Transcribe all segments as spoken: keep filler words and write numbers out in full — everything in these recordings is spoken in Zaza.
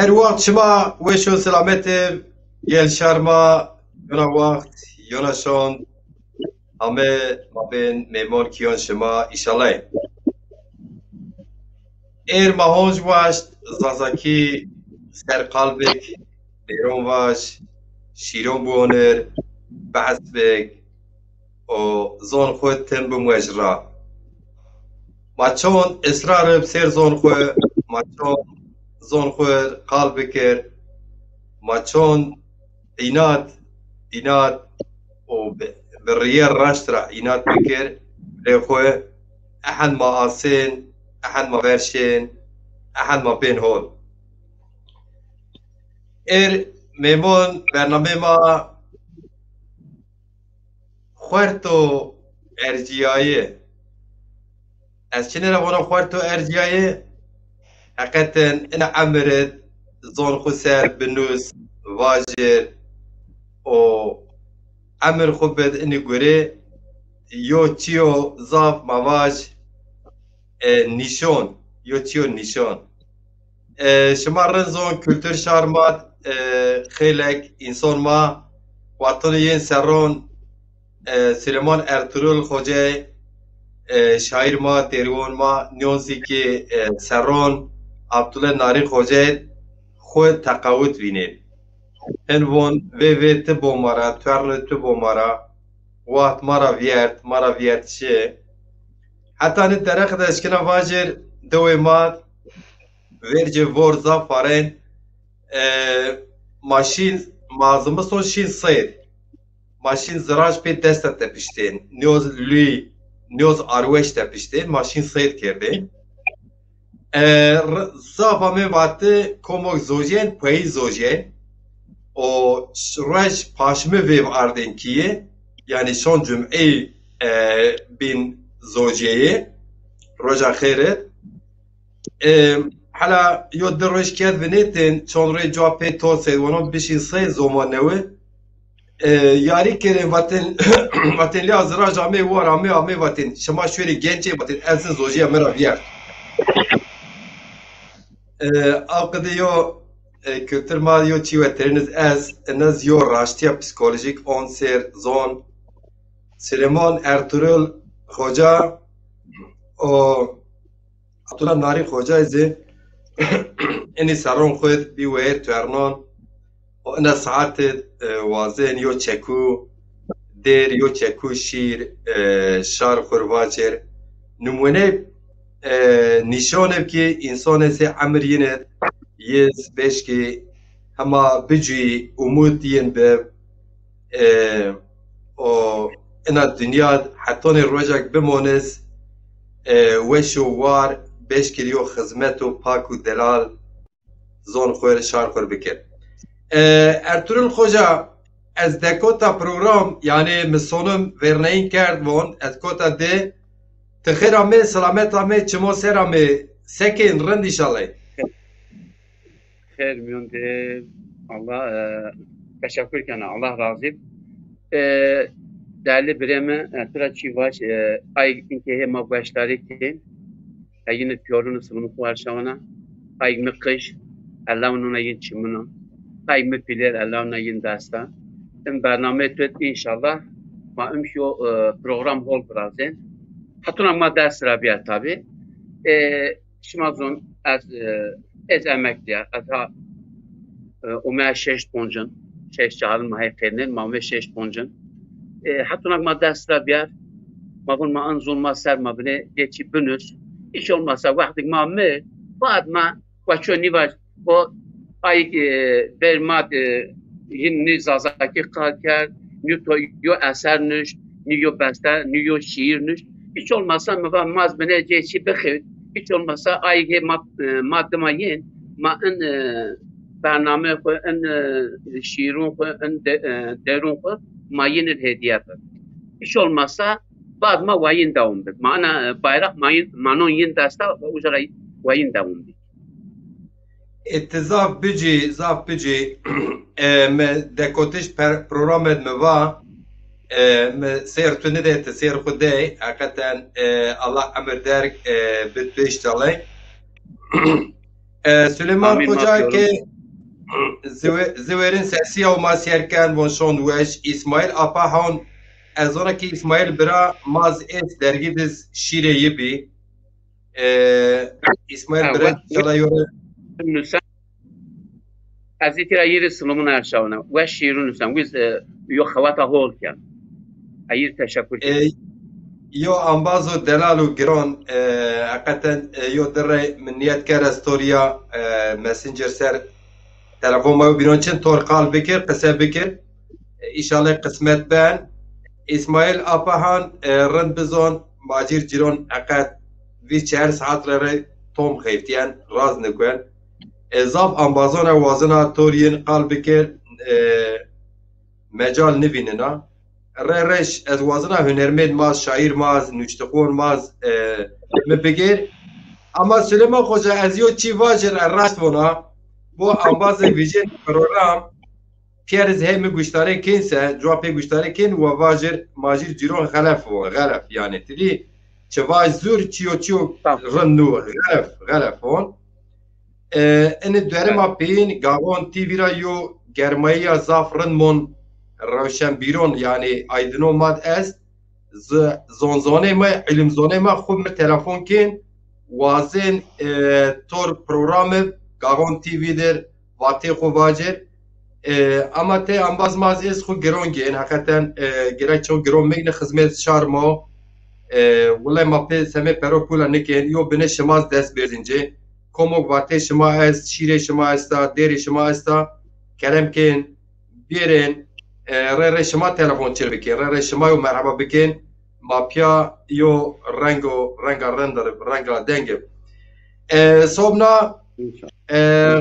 Her waxt şima weş û selamet ib, gel şar ma, yona waxt, yona şond, ame ma bên mêmon kîyon şima înşallah. Êr ma honc waşt, zazakî ser qal bik, dêron vaj, şîron biwonir, behs bik, û zon xwu tim bimuej ra. Ma çond israr ib sêr zon xwu, ma çond zon xwu qal bikir, ma çond înat, înat û bi, bi rîyê raşt ra înat bikir, lê xwu ehend ma asên, ehend ma ver şên, ehend ma bên hol. Êr mêmon bernamê ma Xuerto ercîyayî. Ez çinê ra vona xuerto ercîyayî? Heqeten ina emir id zon xwu ser binus, vajir û emir xwu bid inî gurê, yo çîyo zaf ma vaj, e, nîşon, yo çîyo nîşon. E, şima rind zon kultur şar ma, e, xeylek înson ma, watonê yên serron, e, Silêman Ertugrul Xocey, e, şaîr ma, dêrwon ma, nîyon zî kî, e, serron Abdullah Narî Xocey xwu teqawut vînên. Hin von, vê vê ti bo ma ra, tuernê tu bo ma ra, waxt ma ra vîyert, ma ra vîyert şi. Heta nê dereq de ez şikina vajir, dewê ma, vercê vor zaf farên, e, ma şîn, ma zimiston şîn seyd. Ma şîn ziraj pê dest de tepiştên. Nîyoz lûy, nîyoz arweş tepiştên. Ma şîn seyd kerdên. E, r-, zaf amê vati komok zojên, payî zojên. O ş-, ruej paşmi vêv ardên kîye. Yanî şon cum'î, e, bîn zojeyê. Roja xêr id. E, hela yo di roj kerd vinêtin, çond roj cuwa pê to sey wono bişîn sey zoma newi. E, yarî kerên vatin, vatin lê aziraj amê war amê amê vatin. Şima şuêrê gençê vatin, ez zin zojîya mi ra vîyert. E, aw qidi yo, e, kultur ma yo çî weteriniz ez, inez yo raştiya psikolojik on ser zon. Silêman Ertugrul Xoca o Abdullah Narî Xocay zî inî serron xwu bî weyr tuernon û ina saet id, e, wazên yo çekû dêr, yo çekû şîr, e, şar xwu rê vacêr. Nimûney, e, nîşon ib kî însanê sey emir yin id yiz beşkî hema bicûyî umûd yin bib. E, o ina dinya hetonê rojek bimoniz, e, weş û war beşkirî yo xizmet û pak û delal zon xwu rê şar xwu rê bikir. E, Ertugrul Xoca, ez dekota program, yanî mi sonim verneyîn kerd von, ez kota de, ti xêr amê, selamet amê, çimo ser amê, sekên rind înşallah. Xêr mîyon de Allah, e, teşekkür kena. Allah razî. E, değerli birê mi, e, tu ra çî vaj, e, ay inkê hê ma gueştarî kên. E, yine piyorun silmû xu arşawna. Ay mi qij, ellawna yin çimuna. Ay mi piler, ellawna yin dasta. In bernamê tu inşallah ma imşo, e, program hol birazên. Hetuna ma dest ra biya tabi. E, Şima zon, ez, e, ez emekliya, ez ha, e, umeya şeşt poncin, şeşt çarin ma hey qêrnên, ma ume şeşt poncin. E, hetunak ma dest ra biyar, ma vun ma in zon ma ser ma bine, geçî binus. Hiç olmazsa wextik ma mi, baad ma, wa ço nivaj, o ay, e, ver ma, e, yin ni Zazakî qal kerd, nî to yo eser nuşt, nî yo beste, nî yo şîîr nuşt. Hiç olmazsa mi va maz bine cê çî bixewt. Hiç olmazsa ay hê ma, e, ma dima yên, ma in, e, bername xwu, in, e, şîîrûn xwu, in de, e, derûn xwu ma yin ir hediye bib. Hiç olmazsa bad ma wa yin dewam bib. Ma ina, e, bayraq ma yin, ma non yin desta, uca ra wa yin dewam bib. E, ti zaf bicî, zaf bicî. E, mi dekotiş per-, programê de mi va, e, mi sêr tu nidê, ti sêr xwu dey. Heqeten, e, Allah emir derg, e, bid tu inşallah. E, Süleyman Amîn, Xoca ke, Ziwe-, Ziwêrin Sesî ya ma sêr ken, von şon weş. Îsmaîl Apa hon, ez zona ki Îsmaîl bira ma z ês dergî diz şîrê yi bî. E, Îsmaîl Ha, bira weş. Çala yore. Nusen, ez îtira yiri silomuna erşawna. Weş şîrun nusen. Wiz, e, yo xewata hol ken. Eyir teşekkür. E, yo ambazo delal û giron, e, heqeten, e, yo dirre min niyet kere storia, e, Messenger ser telefon ma yo bînon çin tor qal bikir, qise bikir. E, înşallah qismet ben. Îsmaîl Apahan, e, rind bizon, macîr cîron eqet vîst çar saet re re tom xeyftîyen, raz nikuen. E, zaf ambazon e wazena tor yin qal bikir, e, mecal nivînina. Re reş ez wazena hunermênd ma, şaîr ma, nuştixon ma, e, mi bigêr. Ama Süleyman Xoca, ez yo çî vajir, e, raşt vona. Bu ambazê vijên program, pîyeriz hê mi guştarê kên se, cuwa pê guştarê kên, wa vajir, majir cîron xelef vo, xelef yanî. Tilî çi vaj zur, çiyo çiyo Tamam. Rind nû, xelef, xelef von. E, ini derima peyîn Gaxon T V ra yo germayîya zaf rind mon, rewşenbîron, yanî aydino mad est. Z-, zonzonê ma, îlimzonê ma xwu mi telefon kên, wazên, e, tor programê Gaxon T V dir vatê xwu vacir. E, ama tey ambaz maz ês xwu giron gên, heqeten, e, gerek çew giron meyni xizmet şar ma. E, wulay ma pê semê pero pula nikên, yo bine şima z dest bêrzîn cê. Komok vatê şima est, şîrê şima esta, dêrê şima esta, kerem kên, bêrên, e, rê rê şima telefon çir bikên, rê rê şima yo merheba bikên, ma pîya yo rengo, renga rind, renga deng. E, sobna, e,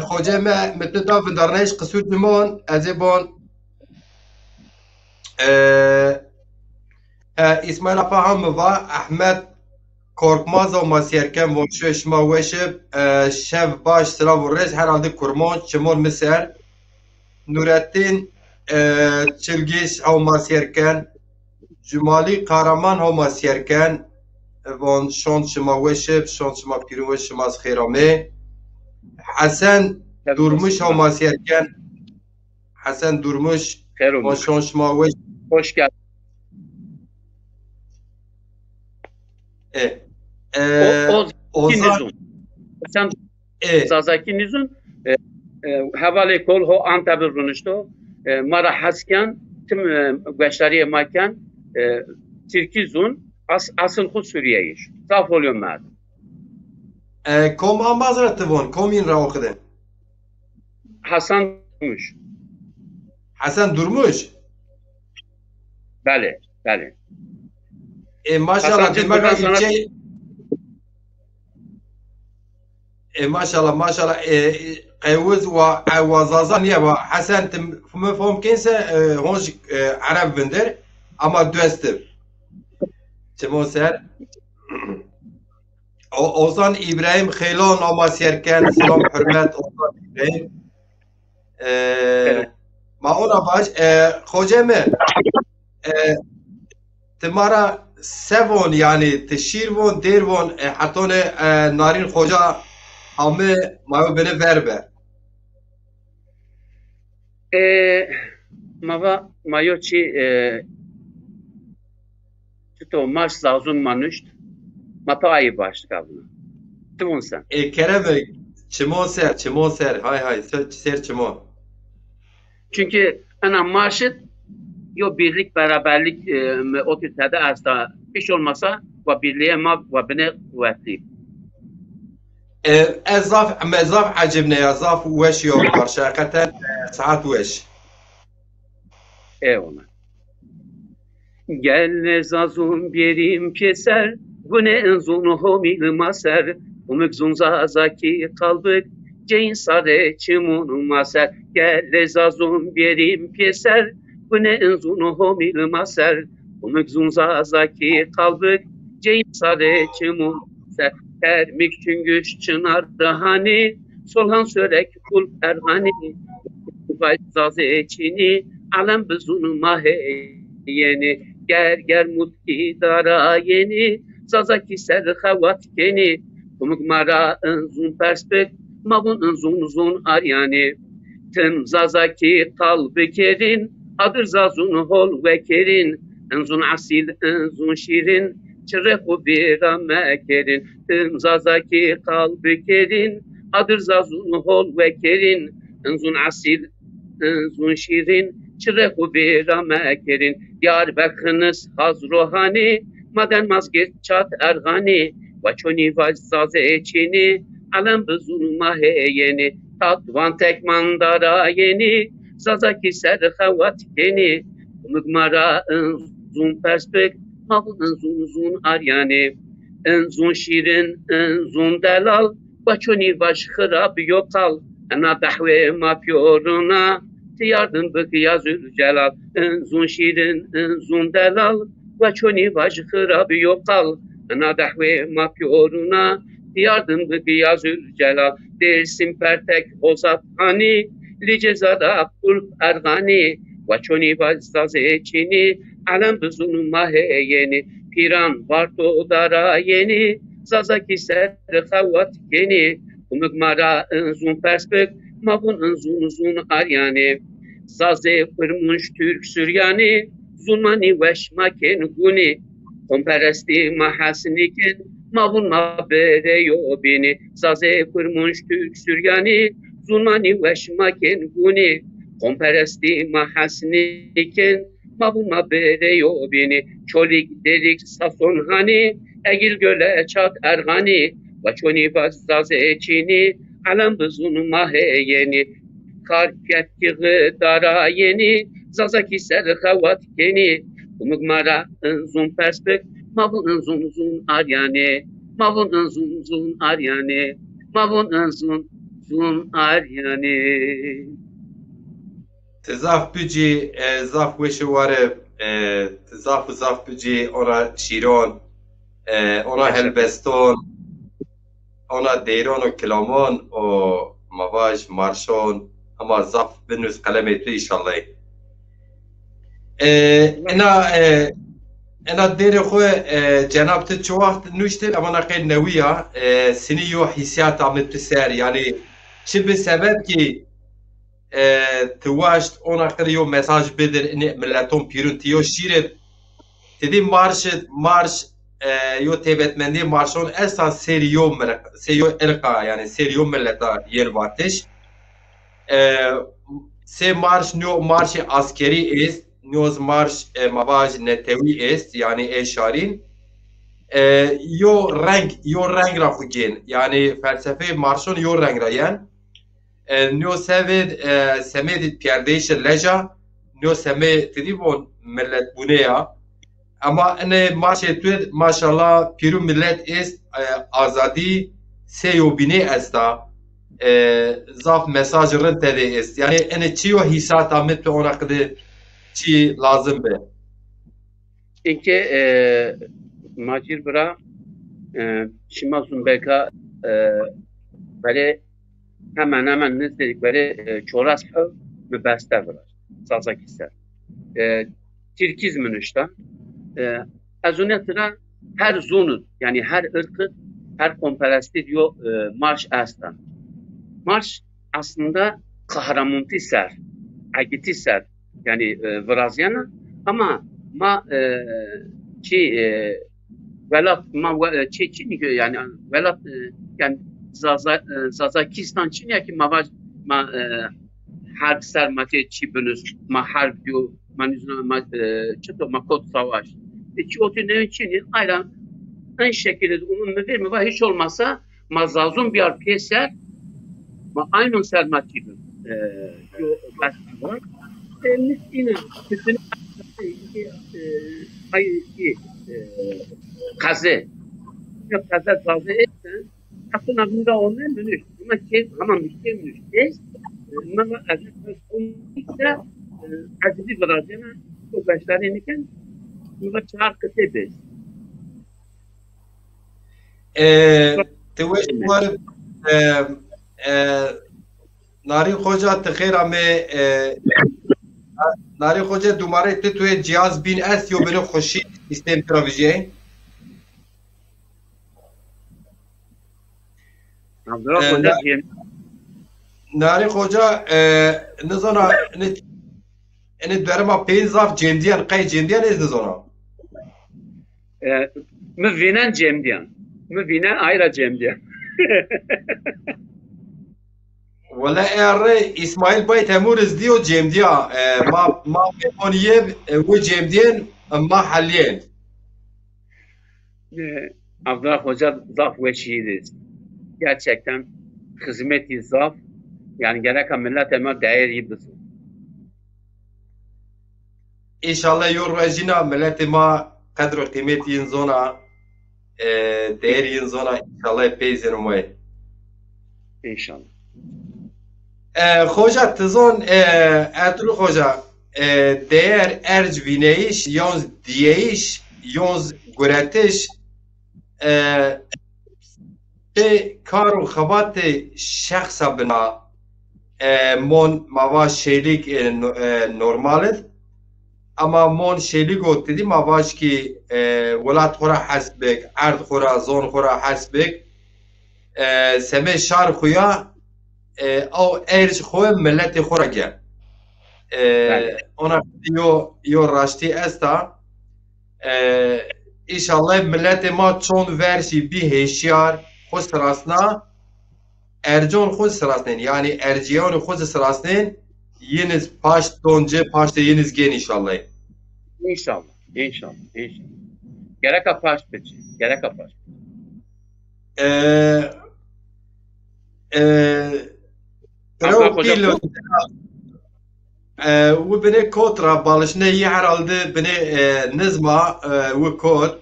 xocê me, mi ti da vindarneyş qisûr cimon, ez ê bon, e, e, Îsmaîl Apa ha mi va, Ehmed Korkmaz o ma sêr ken, von şoy şima weş ib, e, şev baş, silav û rêz, herhalde kurmon, çimon mi ser. Nurettin, e, Çilgiş o ma sêr ken, Cumali Kahraman o ma sêr ken, e, von şon şima weş ib, şon şima pîrun weş, şima z xêr amê. Hesen Durmuş o ma sêr ken, Hesen Durmuş, Xêr û ma şon şima weş. Hoş geldin. E, e, o, o Zazakî nizun. Hesen e. Zazakî nizun. E, e, hevalê kol ho Antebî runişto. E, ma ra hes ken, tim, e, gueştarîyê ma ken, e, Tirkî zun, as-, asil xwu Surîyeyîş. Zaf holyo merd. E, kom ambaz ra ti von, kom yin ra oxidin? Hasan Durmuş. Hasan Durmuş? Belê, belê. E, maşallah, Hasan Durmuş, demek ben sana ilçe-, e, maşallah, maşallah, e, qewiz wa, e, wa Zaza niye wa. Hasan, ti mi fom kense, e, honc, e, Ereb vindir, ama duestiv. Çimon ser. O-, Ozan İbrahim Xêlon o ma sêr ken, silam, hurmet, Ozan İbrahim. E, ma ona baş, e, xocê mi, e, ti ma ra se von, yanî ti şîr von, dêr von, e, hetonê, e, Narîn Xoca ame ma yo bini ver be. E, ma va, ma yo çî, e, çito maş Zazun ma nuşt, ma to ayî baş kavna. Ti von sen? E, kerem, çimon ser, çimon ser, hay hay, ser, ser çimon. Çünkü ena maşit yo birlik, beraberlik, e, mi oti tede esta. Hiç olmasa wa birliğe ma wa bine kuvvetli. E, ez zaf, me zaf ecibne ya, zaf weş yo parça, heqeten, e, saet weş. Eyvallah. Gel ê Zazun bêrîm pêser, gunê zun homîl ma ser, umik zun Zazakî qalbik, ceyn sarê çimûn ma ser. Gel ê Zazun bêrîm pêser, gunê zun homîl ma ser, umik zun Zazakî qalbik, ceyn sarê çimûn ma ser. Kermik, Çingüş, Çınar, Dihanî, Solhan, Sörek, Kulp, Erhanî, Tugay, Zazê Çînî, elem bi zun ma heyênî, Ger, Germûd, Îdara Yenî, Zazakî ser xewat kenî. Kumik ma ra in zun pers bik, ma vun in zun, zun Aryanî. Tim Zazakî qal bikerîn, adir Zazûn hol wekerîn. In zûn esîl, in zûn şîrîn, çirê xwu vîra mekerîn. Tim Zazakî qal bikerîn, adir Zazûn hol wekerîn. In zûn esîl, in zûn şîrîn, çirê xwu vîra mekerîn. Diyarbekir, Xinis, Xazro, Hanî, Maden, Mazgirt, Çat, Erxanî, wa çonî vaj Zazê çînî, elem bi zûn ma hê yenî. Tatwan, Tekman, Dara yenî, Zazakî ser xewat kenî. Kumik ma ra in zûn pers bik, ma vûn in zûn zûn aryanî. In zûn şîrin, in zûn delal, wa çonî vaj xirab yo qal. Ena dehwê ma pîyorûn a, ti yardim bik ya Zûlcelal. In zûn şîrin, in zûn delal, wa çonî vaj xirab yo qal. Ena dehwê ma pîyorûn a, ti yardim bik ya Zûlcelal. Dêrsim, Pertek, Hozat, Hanî, Lîcê, Zada, Qulp, Erxanî, wa çonî vaj Zazê çînî, elem bi zûn ma hê yenî. Pîran, Varto, Dara yenî, Zazakî ser xewat kenî. Kumik ma ra in zûn pers bik, ma vûn in zûn zûn aryanî. Zazê, Kurmunc, Turk, Suryanî, zûn ma nîweş ma kên gûnî. Qomperestî ma hes nîkên, ma vûn ma bêrê yo bînî. Zazê, Kurmunc, Turk, Suryanî, zûn ma nîweş ma kên gûnî. Qomperestî ma hes nîkên, ma vûn ma bêrê yo bînî. Çolîg, Dêrîg, Sason, Hanî, Egîl, Gole, Çat, Erxanî, wa çonî vaj Zazê çînî, elem bi zûn ma hê yenî. Kar, Kepkî, Xi, Dara yenî, Zazakî ser xewat kenî. Kumik ma ra in zûn pers bik, ma vûn in zûn zûn aryanî. Ma vûn in zûn zûn aryanî. Ma vûn in zûn zûn aryanî. Ti zaf bicî, e, zaf weşi ware, e, ti zaf û zaf bicî ona şîron, e, ona helbeston, ona deyron û kilamon û ma vaj marşon, hema zaf binus qelemê tu înşallah. E, ena, e, ena dêrê xwu, e, cenab ti çi waxt nuştir, ema na qey newî ya, e, sinî yo hîsiyata mi tu ser, yanî çi bi sebeb kî, e, ti waşt ona qirî yo mesaj bidir, inê mileton pîrun ti yo şîr id, ti dî marş id, marş, e, yo têbetmendî marşon esta serî yo mirq-, sê yo irqa, yanî serî yo mileta yên vatiş. E, sê marş, nîyo marşê askerî est, nîyo zi marş, e, ma vaj netewî est, yanî ê şarîn. E, yo reng, yo reng ra xwu gên, yanî felsefeyê marşon yo reng ra yen. E, nîyo sevêd, e, semêdî pîyerdeyîşê leja, nîyo semê ti dî von miletbûne ya. Ema inê marşê tu maşallah pîrû milet est, e, azadî sê yobînê esta, e, zaf mesaj rind tede est. Yanî inê çi yo hîsata mi tu ona qide çi lazim bi. Çunke, e, Macîr bira, e, şima zûn beka, e, verê hemen hemen nizdêk verê, e, çoras hew mi beste viraşt Zazakî ser. E, Tirkîz mi nuşta. E, ez ûne tira her zûn id, yanî her irq id, her komperestî id yo, e, marş esta. Marş aslında qahramontî ser, egitî ser, yanî, e, virazîyena, ama ma, e, çi, e, welat, ma we-, e, çi, çi nî-, yanî welat, e, yanî Zaza-, e, Zazakîstan çinî ya ki ma vaj, ma, e, herb ser ma tê çi binus, ma herb diyo, ma nizna ma, e, çito ma kot savaş. E, çi otu ne çinî, ayra en şekilde umum mi ver mi va hiç olmasa ma Zazûn biyar pêser, ma aynon ser ma çî bin. E, yo, bes var. E, mis ina, bütün, e, ay, ki, e, kaze. Ya kaze, kaze etsen, aslında bunda olmayan münüş. Ama ki, ama müşteri münüş. Es, e, ama aziz, e, azizi virazena, o başlarını iken, bunda çağır kısa bes. E, ti weş war, e, e, Narîn Xoca, ti xêr amê, e, Narîn Xoca, dumare ti tuye cihaz bîn est, yo bini xuşî sîstem tira vijyê. Abdullah E, Xoca na- cem-, Narî Xoca, e, nizona, ini, ini derima peyîn zaf cêmdîyen, qey cêmdîyen ez nizona. E, mi vînen cêmdîyen. Mi vînen ayra cêmdîyen. Wele erre Îsmaîl Bay Temur iz dîyo cêmdîya. E, ma, ma mêmonîyê, e, wi cêmdîyen, ma helîyen. E, Abdullah Hoca zaf weşîyî di. Gerçekten hizmetî zaf. Yani gereka milletê ma değerî bizo. Înşallah yo rojîna miletê ma qedr û qîmetî yin zona, e, değerî yin zona, înşallah pey zeno may. İnşallah. E, Xoca, ti zon, e, Ertuğrul Xoca, e, değer, erc, vîneyîş, yonz dîyeyîş, yonz guretiş, e, ti kar û xebatê şexsa bina, e, mon ma va şêlîg, e, no-, e, normal id. Ama mon şêlîg o ti dî ma vaj kî, e, welat xo ra hes bik, erd xo ra, zon xo ra hes bik. E, semê şar xo ya, e, aw erc xo miletê xo ra ge. E, Bele. Ona yo, yo raştî esta. E, înşallah miletê ma çond verşî bî hêşyar, xo sirasna, ercon xo sirasnên. Yanî ercîyanê xo zî sirasnên, yin iz paşt don ci, paştê yin iz gên înşallah. İnşallah, inşallah, inşallah. Gereka paşt biçî, gereka paşt. E, e, Abdullah Hoca, Pîlo, e, wi binê kot ra, balişnê yî herhalde binê, e, nizma, e, wi kot.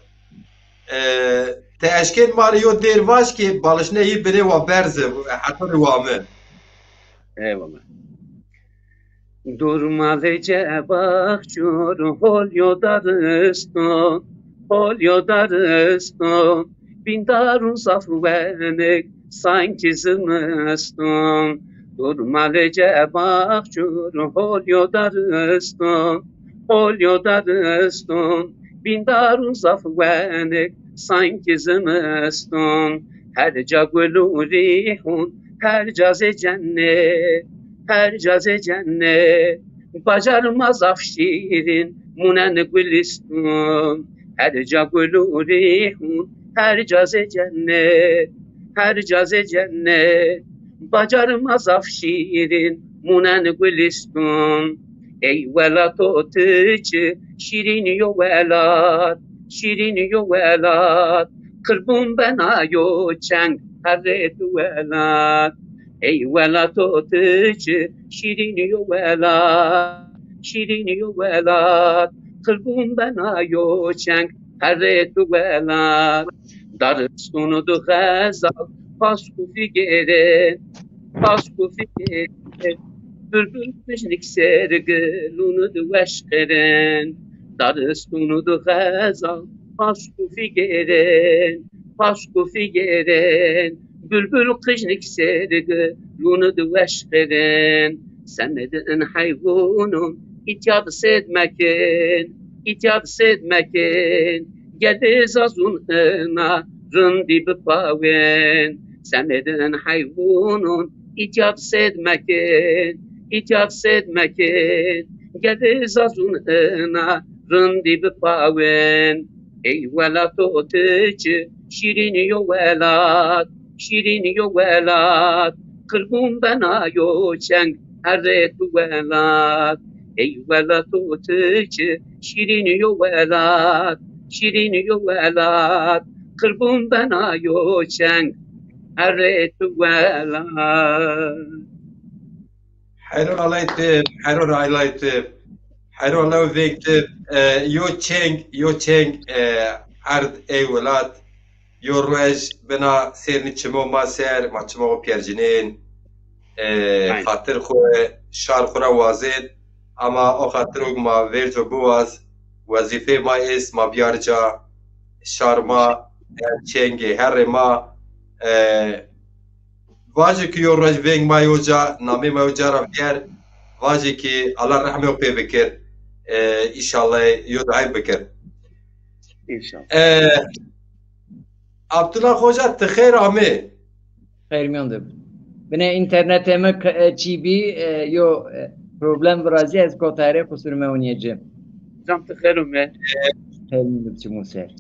E, ti eşkên ma rê yo dêr vaj kî balişnê yî binê wa berz, e, hetanî wa mi. Eyvallah. Durma vece baxçur, hol yo dariston, hol yo dariston, bîn darûn zaf wenik, sanki zimiston. Durma vece baxçur, hol yo dariston, hol yo dariston, bîn darûn zaf wenik, sanki zimiston. Her ca gul û rîhûn, her ca zê cennet, her ca zê cennet. Bacar ma zaf şîrîn, munen gulîstûn. Her ca gul û rîhûn, her ca zê cennet, her ca zê cennet. Bacar ma zaf şîrîn, munen gulîstûn. Ey welato ti çi şîrîn yo welat, şîrîn yo welat. Qirbûn bena yo çeng herrê tu welat. Ey welato ti çi şîrîn yo welat, şîrîn yo welat. Qirbûn bena yo çeng herrê tu welat. Daristûn û du xezal paskû fîgêrên, paskû fîgêrên. Bulbul qijnik ser gilûn di weş qirên. Daristûn û du xezal paskû fîgêrên, paskû fîgêrên. Bulbul qijnik ser gilûn di weş qirên. Semedin heyvûnûn îtya di sêd mekin, îtya di sêd mekin. Gelê zazûn ina rindî bipawên. Semedin heyvûnûn îtya di sêd mekin, îtya di sêd mekin. Gelê zazûn ina rindî bipawên. Ey welato ti çi şîrîn yo welat, şîrîn yo welat. Qirbûn bena yo çeng herrê tu welat. Ey welato ti çi şîrîn yo welat, şîrîn yo welat. Qirbûn bena yo çeng herrê tu welat. Heyron alay tib, heyron alay tib, heyron alay veng tib, e, yo çeng, yo çeng, e, erd ey welat, yo ruej bina sêrnî çimo ma ser, ma çimo xo pîyercînên, e, Aynen. Xatir xo, şar xo ra wazên, ama o xatir o ma verco biwaz, wezîfê ma est, ma biyar ca, şar ma, e, çengê, herrê ma, e, Vajê ki yo ruej veng ma yo ca, namê ma yo ca ra vîyer. Vajê ki Allah rehmê xo pê bikir. E, înşallah yo duay bikir. İnşallah. E, Abdullah Xoca, ti xeyr amê. Xeyr mîyan de bi. Binê înternetê mi k-, e, çî bî, e, yo, e, problem virazî, ez kota erê, qusur mewnîye ci. Hocam, ti xêr ûmê. Xêr mîndib çimû ser.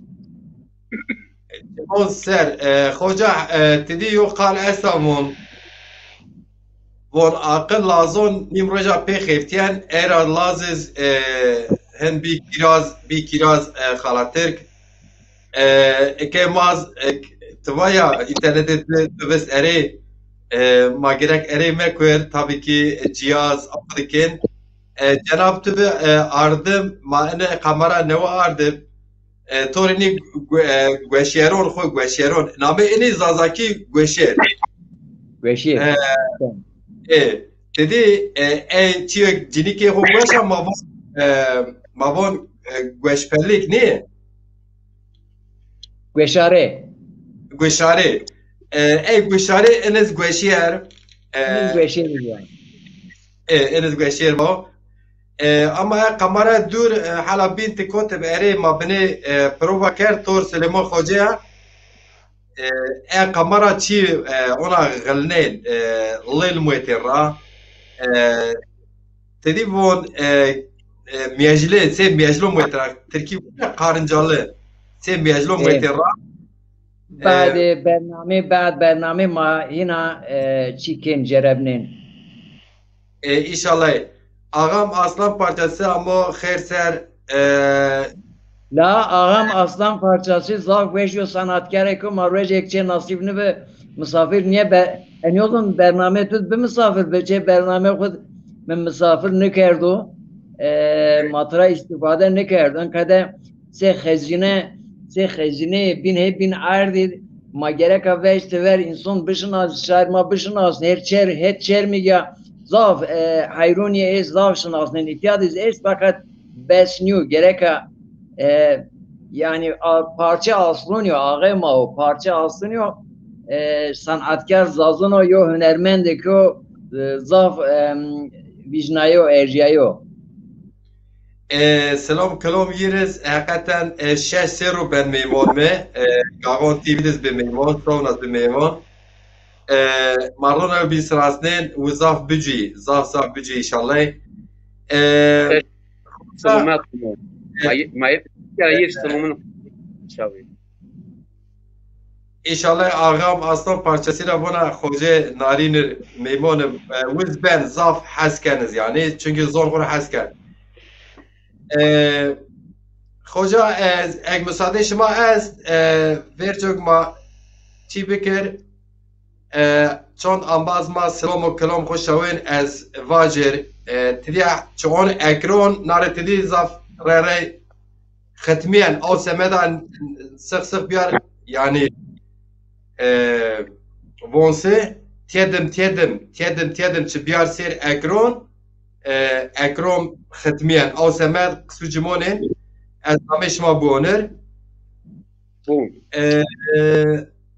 Çimû ser, e, xoca, e, ti dî yo qal esta von. Von aqil lazon nîm roja pê xeftîyen, era laziz, e, hin bî kîraz, bî kîraz, e, xala Tirk. E, eke maz, e, ti va ya înternetê ti, ti vist erê, e, ma gerek erê mekur, tabii ki, e, cihaz, aplikin. E, cenab ti bi, e, ardim, ma ene kamera newe ardib. E, to rê nî gu-, e, gueşeron xwu, gueşeron. Namê inî zazakî gueşer. Gueşer. E, e, ti dî, e, e, çîyek cinîkê xwu gueş a, ma von, e, ma von, e, gueşpellik nî? Gueşare. Gueşare. E, ey gueşare iniz gueşer. E, Iniz gueşer yani. E, iniz gueşer bo. E, ama e kamera dûr, e, hala bîn ti kotib erê ma binê, e, prova kerd tor Silêman Xoce ya. E, e kamera çî, e, ona xilnên, e, lêl muetê ra. E, ti dî von, e, e, miyajli, sê miyajlo muetê ra. Tirkî karıncalı. Sê miyajlo E. Muetê ra. Badê bername, bad bername ma hîna, e, çî kên, cerebnên. E, inşallah. Ağam Aslan parçası ama xêr ser, e, La ağam Aslan parçası zaf weş yo, sanatkarê ku ma rojek çê nasîb nibi misafir niye be, en yozun bername tu bi misafir be çê bername xud mi misafir nikerdo. E, ma tira îstîfade nikerdo. Enqede sê xezîne, sê xezîneyê bîn hê bîn erdî, ma gereka vejti ver înson bişinas, şair ma bişinas, her çer, het çermî ya zaf, e, heyronîye est, zaf şinasnên, îtîyadî zî est, feqet bes nîyo, gereka, e, yanî a, parçe aslun yo, axê ma o, parçe aslun yo, e, sanatkar zazun o, yo hunermendêk o, e, zaf, em, vîjnayo, erjîyayo. E, selam, kelom yiriz. Heqeten, e, şeş serr o ben meymon mi. E, Gaxon T V'diz bi meymon, sawnas bi meymon. E, ma rona bîn sinasnên û zaf bicî, zaf zaf bicî inşallah. E, Selamet. Ma ye-, ma ye-, ya yir selamın çavi. Înşallah ağam Aslan parçasıyla vona Xoce Narînir meymonim, e, wiz ben zaf hes keniz yani. Çünkü zon xwu ra hes ken. E, Xoca, e, eg musade şima est, e, vercok ma çî bikir, e, çond ambaz ma silom û kilom xwu şewên ez vacir, e, tidiya çiyon ekron, nare tidi zaf re re xitmiyen, aw semeda six six biyar, yani, e, vonse, tiedim, tiedim, tiedim, tiedim, çi biyar sêr ekron, e, ekron xitmiyen, aw semed qisû cimonên, ez namê şima buonir. E, e,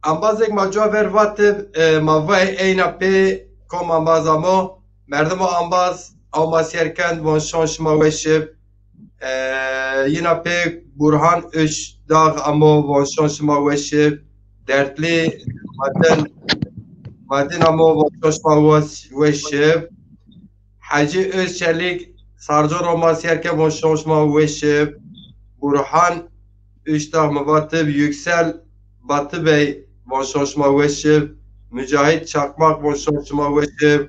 ambazek ma cuwa ver vatib, e, ma vay eyna pê kom ambaz amo, merdimo ambaz, aw ma sêr kend, von şon şima weşib, E, yina pê Burhan Öçdağ amo, von şon şima weşib. Dertli Madin, Madin amo, von şon şima weş-, weşib. Hacı Özçelik, Sarcor amo sêr ke, von şon şima weşib. Burhan Öçdağ mi vatib, Yüksel Batıbey, von şon şima weşib. Mücahit Çakmak, von şon şima weşib.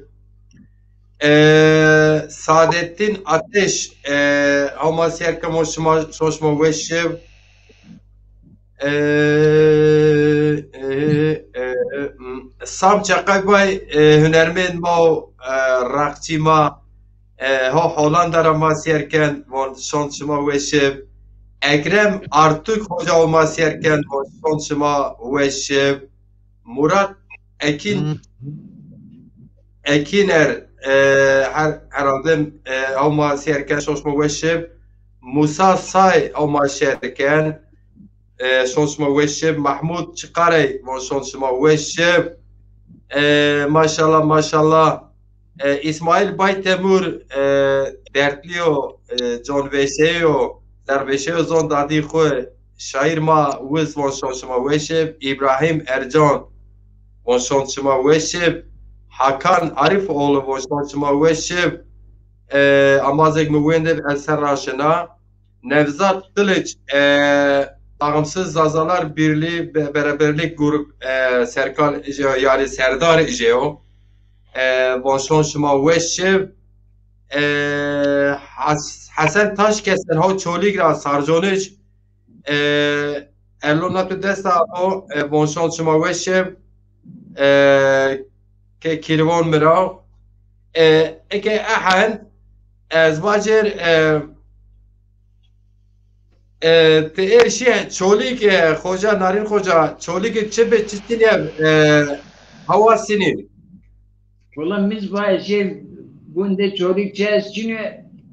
E, Saadettin Ateş, e, aw ma sêr ke, von şima, şon şima weşib. E, e, e, e, m, Sam Çakay Bay, e, hunermend ma, e, rakçî ma, e, ho Hollanda ra ma sêr ken, von şon şima weşib. Ekrem Artuk hoca aw ma sêr ken, von şon şima weşib. Murat Ekin, Ekiner, e, her, herhalde, e, aw ma sêr ken, şon şima weşib. Musa Say aw ma sêr ken, e, şon şima weşib. Mahmud Çikarey, von şon şima weşib. E, maşallah, maşallah. E, İsmail Baytemur, e, dertliyo, e, con veşeyo, derveşeyo zon dadî xwu, şair ma wiz, von şon şima weşib. İbrahim Ercan, von şon şima weşib. Hakan Arifoğlu, von şon şima weş şiv. E, ambazêk mi wendib, ez ser ra şina. Nevzat Kılıç, e, Takımsız Zazalar Birliği be-, Beraberlik Grup, e, serkal, yanî serdar jeyo. E, von şon şima weş şiv. E, Has-, Hesen Taşkesen ho Çolîg ra Sarzonic, e, Ello na tu desta o, e, von şon şima weş şiv. E, ke kîrvon mi ra. E, eke ehend, ez vacir, e, e, ti ê şî Çolîg, e, Xoca Narîn Xoca, Çolîg çi bi çi sinî, e, hawa sinî? Wela mi zî va ez şê gundê Çolîg çi ez çinî,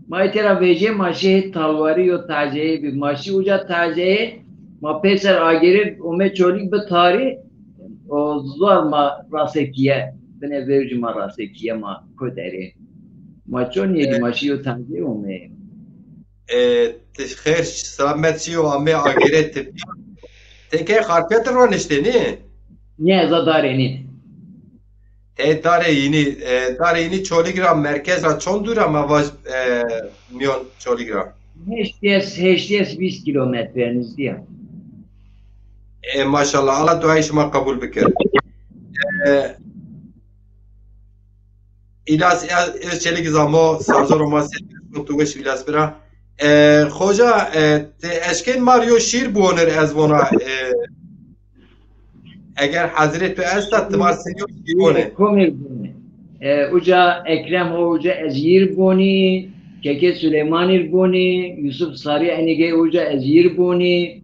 ma îtê ra vejê ma şê hê Talwarî yo taceyê bî. Ma şî uca taceyê, ma peyser agêrê ome Çolîg bi tarî, o zor ma rasekîye, binê vercî ma rasekîye ma ko derê. Ma çon yedî, ma şî yo taceyê ome. E, ti xêr selamet şîyo, amê agêrê ti. Ti key Xarpêt roniştê nî? Nê, ez a darê nî. Tey darê yînî, e, darê yînî Çolîg ra, merkez ra çond dûr a, ma vaj, e, mîyon Çolîg ra? Heşt yüz, heşt yüz vîst kîlometre nizdî ya. E, maşallah, Allah duayê şima qebul bikir. E, Îlas, e, Özçelik zamo, Sarzor ma ser, tu weş Îlas bira. E, xoca, e, ti eşkên ma rê yo şîr biwonir ez vona, e, Eger hazirê tu esta, ti ma rê yo şîr bonê. Komê bonê. E, uca Ekrem ho uca ez yîr bonî, Keke Süleymanî r bonî, Yusuf Sarî enîgey uca ez yîr bonî,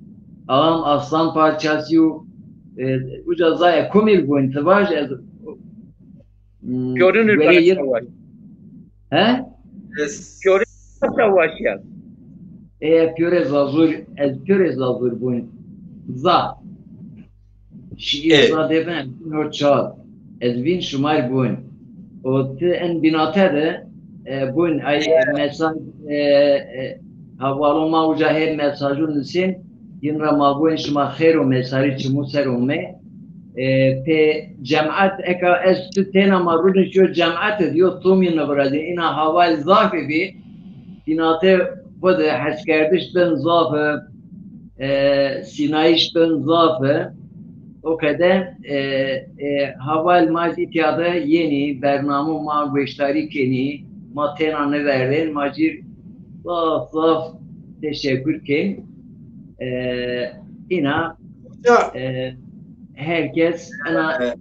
ağam Aslan Parçasî yo, e, uca zayê komî bonî, ti vaj ez, hmm, Pîyorin r verê yîr. He? Ez pîyorin r savaşîya. E, pîyorê Zazur, ez pîyorê Zazur bûn. Za. Şiir, e, za de ben, no çal. Ez vîn şima r bûn. O ti en bînate de, e, bûn, ay, e, mesaj, e, e, hawalo ma uca hê mesajû nusên, yin ra ma bûn şima xêr û mesarî çimû ser ome. E, pê cemat, eka ez tu têna ma rûnişîyo cemat id, yo tomî nivirazî, îna hawal zafî bî, bînate xwu de heskerdiş bin zaf i, e, sînayîş bin zaf i. O qede, e, e, hawal ma zî tîya de yenî, bernamo ma goşdarî kenî, ma têna niverdên, ma cîr zaf zaf teşekur kên. E, îna, e, herkes ena,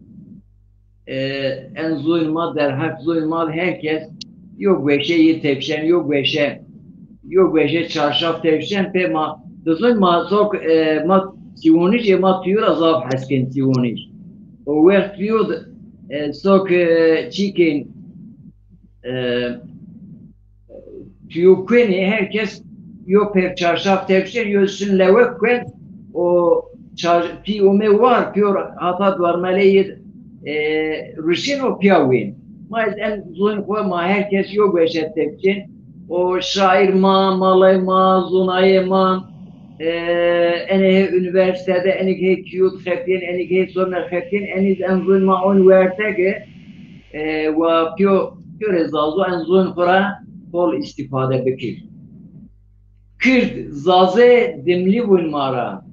e, en zoyun ma, derheq zoyun ma, herkes yo gueşe yê tepşen, yo gueşe, yo gueşe çarşaf tepşen, pê ma, di zoyun ma sok, e, ma sîwonij ê ma tîyo ra zaf hes kên sîwonij. O wext tîyo, e, sok, e, çîkên, e, Tîyo kuenî, herkes yo pêr çarşaf tepşên, yo şin lewek kuen, o çar-, pî ome war, pîyor hata duarmeleyê, e, rişên o pîya wên. Ma ez en zoyn xwu, ma herkes yo gueşe tepşên. O şaîr ma, malay ma, zonayê ma, e, enê hê unîversîtede, enîk hê kîyot xebitên, enîk hê soner xebitên, enîz en zoyn ma on wertege, e, wa pîyo, pîyorê Zazo en zoyn xwu ra bol îstîfade bikir. Kird, Zazê dimlî bûn ma ra.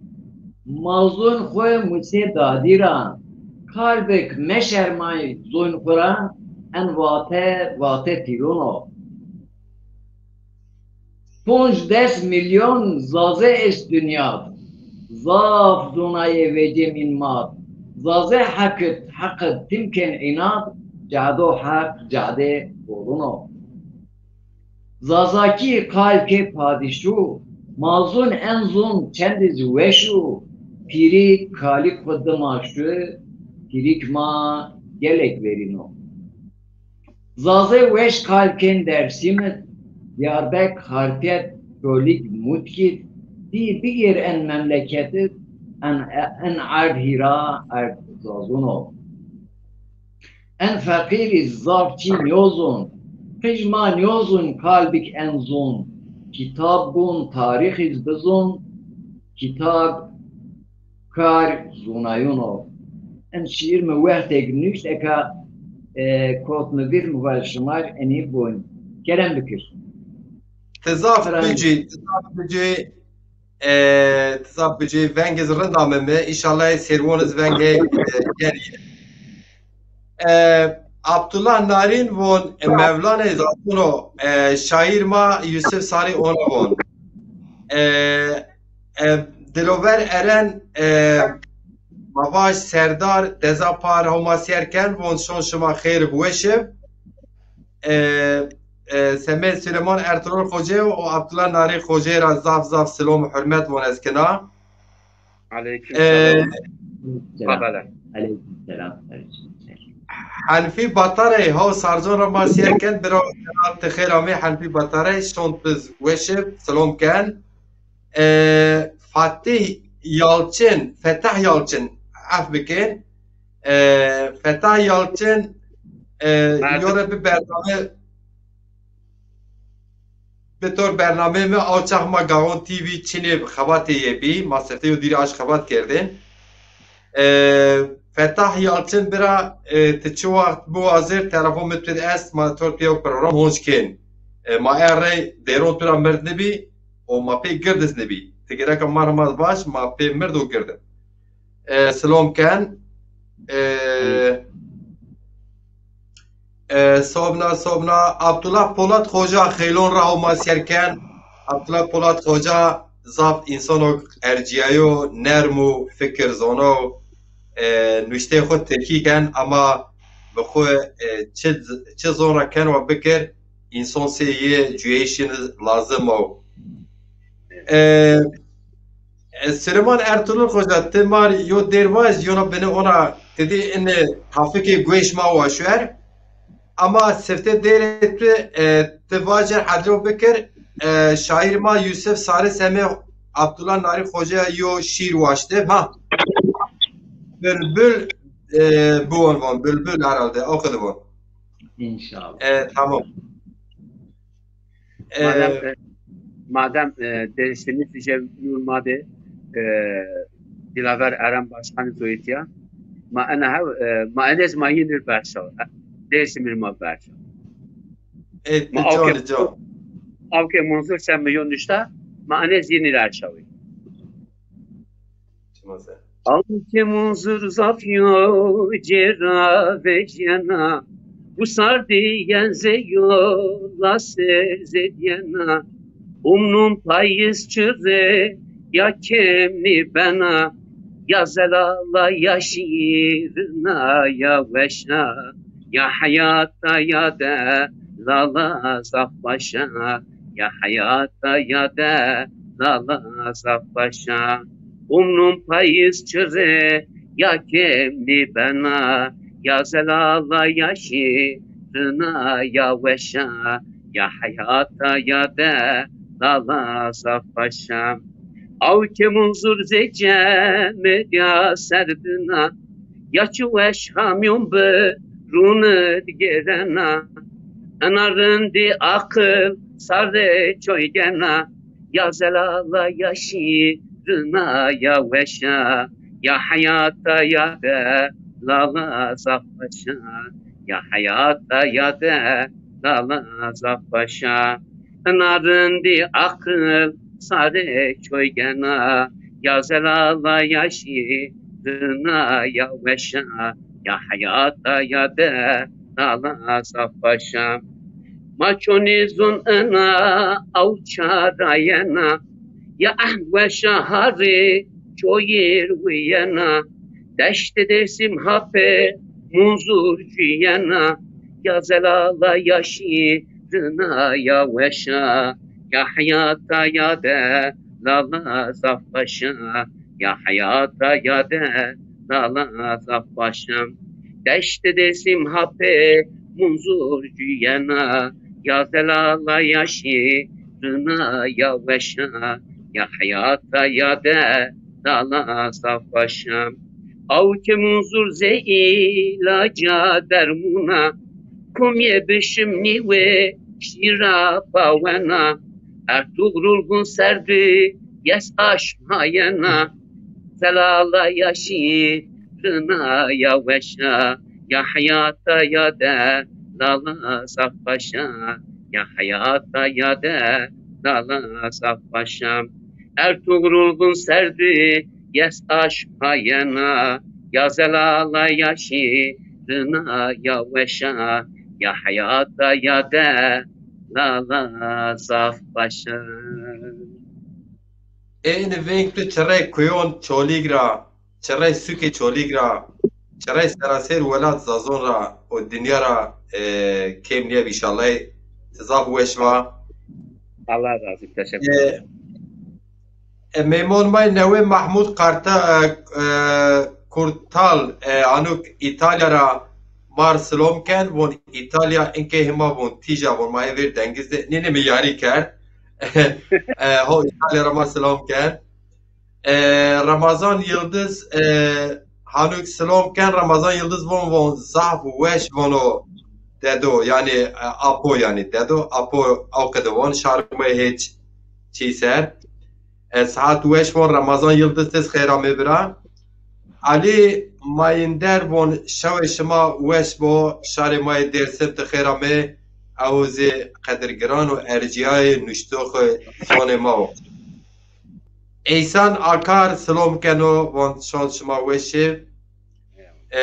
Ma zoyn xwu musê dadî ra. Kal bik, meşermay zoyn xwu ra, en vate, vate pîlon o. Ponc des milyon Zazê est dinya d. Zaf zonayê vecê mîn ma d. Zazê heq id, heq id tim kên înad, cado heq, cadê bolun o. Zazakî kal kê padîşû, ma zûn en zûn çend iz weş û, pîrîk kalîk xwu dima şu, pîrîk ma gelek verîn o. Zazê weş kal kên Dersîm id, Diyarbek, Xarpêt, Çolîg, Mutkî d, dî bigêr en memleket id, en, en erd hîra erd Zazûn o. En feqîr iz zaf çî nîyozûn, qij ma nîyozûn kal bik en zûn, kitab bûn tarîx iz bizûn, kitab kar zonayûn o. En şîîr mi wextêk nuşt, eka, e, kot mi vîr, mi vaj şimar enî bon. Kerem bikir. Ti zaf bicî, ti zaf bicî, e, ti zaf bicî, vengê zî rind ameme. Înşallah sêrwon zî vengê, e, gerî. E, Abdullah Narîn von, e, Mevlanê Zazono, e, şaîr ma Yusuf Sarî ona von. E, e, Dilover Eren, e, ma vaj Serdar Dezapar Homa Sierken von şon şima xeyr bi weş ib. E, e, semê Süleyman Ertuğrul Xoce û Abdullah Narîn Xoce ra zaf zaf silom û hurmet von ez kena. Aleyküm selam. E, Babele. Aleyküm selam. Aleyküm selam. Hanifî Batarey, haw Sarcon ra ma sîyer ken, bira ti xêr amê Hanifî Batarey, şon piz weş ib, silom ken. E, Fatih Yalçın, Fetah Yalçın, af bikin. E, Fetah Yalçın, e, Merdim. Yore bi bername, bi tor bernameyê mi, aw çax ma Gaxon T V çinê xebatê yê bî, ma sifte yo dîrî aş xebat kerdên. E, Fetah Yalçın bira, e, ti çi waxt biwazir, telefon mi tu de est, ma tor pîya program honc kên. E, ma errey dêron tu ra mird nibî, o ma pê gird iz nibî. Ti gereka ma ra ma vaj, ma pê mird û gird ib. E, silom ken. E, e, sobna, sobna. Abdullah Polat Xoca xeylon ra homa sîyer ken. Abdullah Polat Xoca zaf însano ercîyayo, nerm û fikir zono. E, nuşteyê xo tirkî ken ama bi xo, e, çi, çi zon ra ken wa bikir, înson sê yê cuyeyîşî lazim o. E, e, Süleyman Ertuğrul Xoca, ti ma rê yo dêr vaj, yona binê ona ti dî inê tafikê guêş ma wa şuer. Ama sifte dêrê tu, e, ti vacer hedro bikir, e, şaîr ma Yusuf Sarî semê Abdullah Narîn Xoca yo şîr waştib. Ha. Bülbül, e, biwon von, bülbül herhalde, o qid von. İnşallah. E, tamam. E, Madem, e, madem, e, Dêrsimî tije nûr ma de, e, Dilaver Eren Başkanî zoyîtîya. Ma ena hev, e, ma enê zî ma yî nir berşaw. Dêrsimî ma berşaw. e, Ma can, awke, can. Awke Munzur se mi yo nuşta, ma enê zî yî nir erşawî. Çima se? Awke Munzur zaf yo cêra vejyena, bu sardî yenze yo lase zedyena. Umnum payîz çirê ya kemî bena, ya zelala ya şîrina ya weşa, ya heyata ya delala zaf başa, ya heyata ya delala zaf başa. Umnum payîz çirê ya kemî bena, ya zelala ya şîrina ya weşa, ya heyata ya delala zaf başa. Awke Munzur zê cemedîya serdina, ya çi weş hamyon bi rûnid gêrena. Ena rindî aqil sarê çoy gena, ya zelala ya şîrina ya weşa, ya heyata ya delala zaf başa, ya heyata ya delala zaf başa. Ina rindî aqil sarê çoy gena, ya zelala ya şîrina ya weşa, ya heyata ya delala zaf başa. Ma çonî zon ina aw çarayena, ya ehn weşa harî çoyîr wîyena, deştê Dêrsim ha pê Munzur cuyena, ya zelala ya şîrina ya weşa, ya heyata ya delala zaf başa, ya heyata ya delala zaf başa. Deştê Dêrsim ha pê Munzur cuyena, ya zelala ya şîrina ya weşa, ya heyata ya delala zaf başa. Awke Munzur zê îlaca dermûna, kumyê bişim nîwê şîra pawena. Ertuğrul gun serdî yes aşmayena, zelala ya şîrina ya weşa, Ya heyata ya de lala zaf baş a, ya heyata ya de lala zaf baş a. Ertuğrul vun serdi yes aşk payena, ya zelala ya şîrina ya weş a, ya heyata ya de lala zaf baş a. Ê ini veng tu çirey kuyon Çolîg ra, çirey sukê Çolîg ra, çirey seraser welat Zazon ra û dinya ra, e, kêm nîyeb înşallah. Ti zaf weş va. Allah razı olsun. Teşekkür ederim. E, e, mêmon may newe Mahmud Karta-, e, e, Kurtal, e, anuk Îtalya ra mar silom ken, von Îtalya, inkê hima von tîja, von ma ê vêr dengiz de, nînê mi yarî kerd. E, ho Îtalya ra ma silom ken. E, Ramazan Yıldız, e, hanuk silom ken, Ramazan Yıldız von, von zaf weş vono dedo, yanî, e, apo, yanî dedo, apo, aw qede von, şarmay hêç çî ser. E, saet weş von, Ramazan Yıldız, ti zî xeyr amê bira. Ali Mayınder von, şewê şima weş bo, şarê ma yê Dêrsim ti xeyr amê, ew zî qedirgiran û ercîyayê nuştoxê zonê ma wo. Eysan Akar silom keno, von şon şima weş ê. E,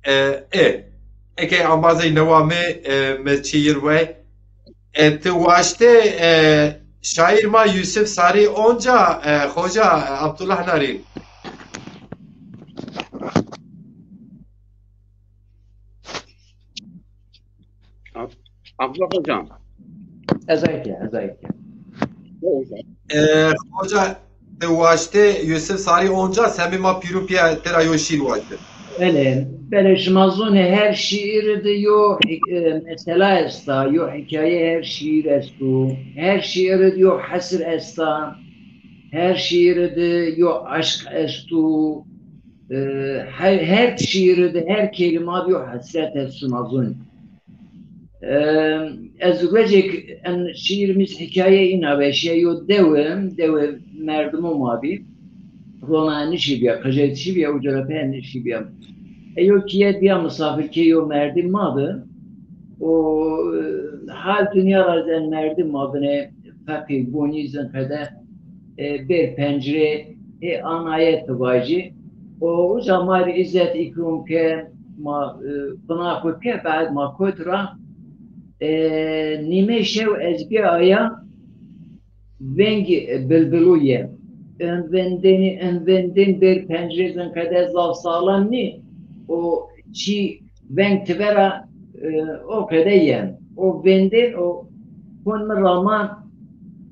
e, e, eke ambazey newa mi, e, mi çî yir wey. E, ti waştê, e, şaîr ma Yusuf Sarî onca, e, xoca, e, Abdullah Narîn. Ab-, Abdullah hocam. Ez ayke, ez ayke. E, xoca, ti waştê Yusuf Sarî onca, semê ma pîrû pîya tera yo şîr waştê. Belê, belê, şima zonê her şîîrî de yo, e, mesela esta, yo hîkaye her şîîr esto. Her şîîrî de yo hesir esta. Her şîîrî de yo eşq esto. E, her, her şîîrî de, her kelîma de yo hesret esto, şima zonê. E, ez rocêk en şîîr mi zî hîkaye îna veşîya, yo dewe, dewe merdimo ma bî. Rona nişîbîya, qijê nişîbîya, uca ra pê nişîbîya. E, yo kîye dîya misafirkê yo merdim ma bi. O, e, hal dinya ra zî en merdim ma binê, feqîr, bonî zî qede, e, bêr pencirê, ê anaye ti vajî. O uca ma rê îzzet îkrom ke, ma, e, bina xwu ke, baad ma kot ra, e, nîmey şew ez bîya aya, vengî, e, bilbilo ye. In vendênî, in vendên bêr pencirê zî qede zaf saxlem nî. O çî veng ti vera, e, o qede yen. O vendên, o hon mi rama,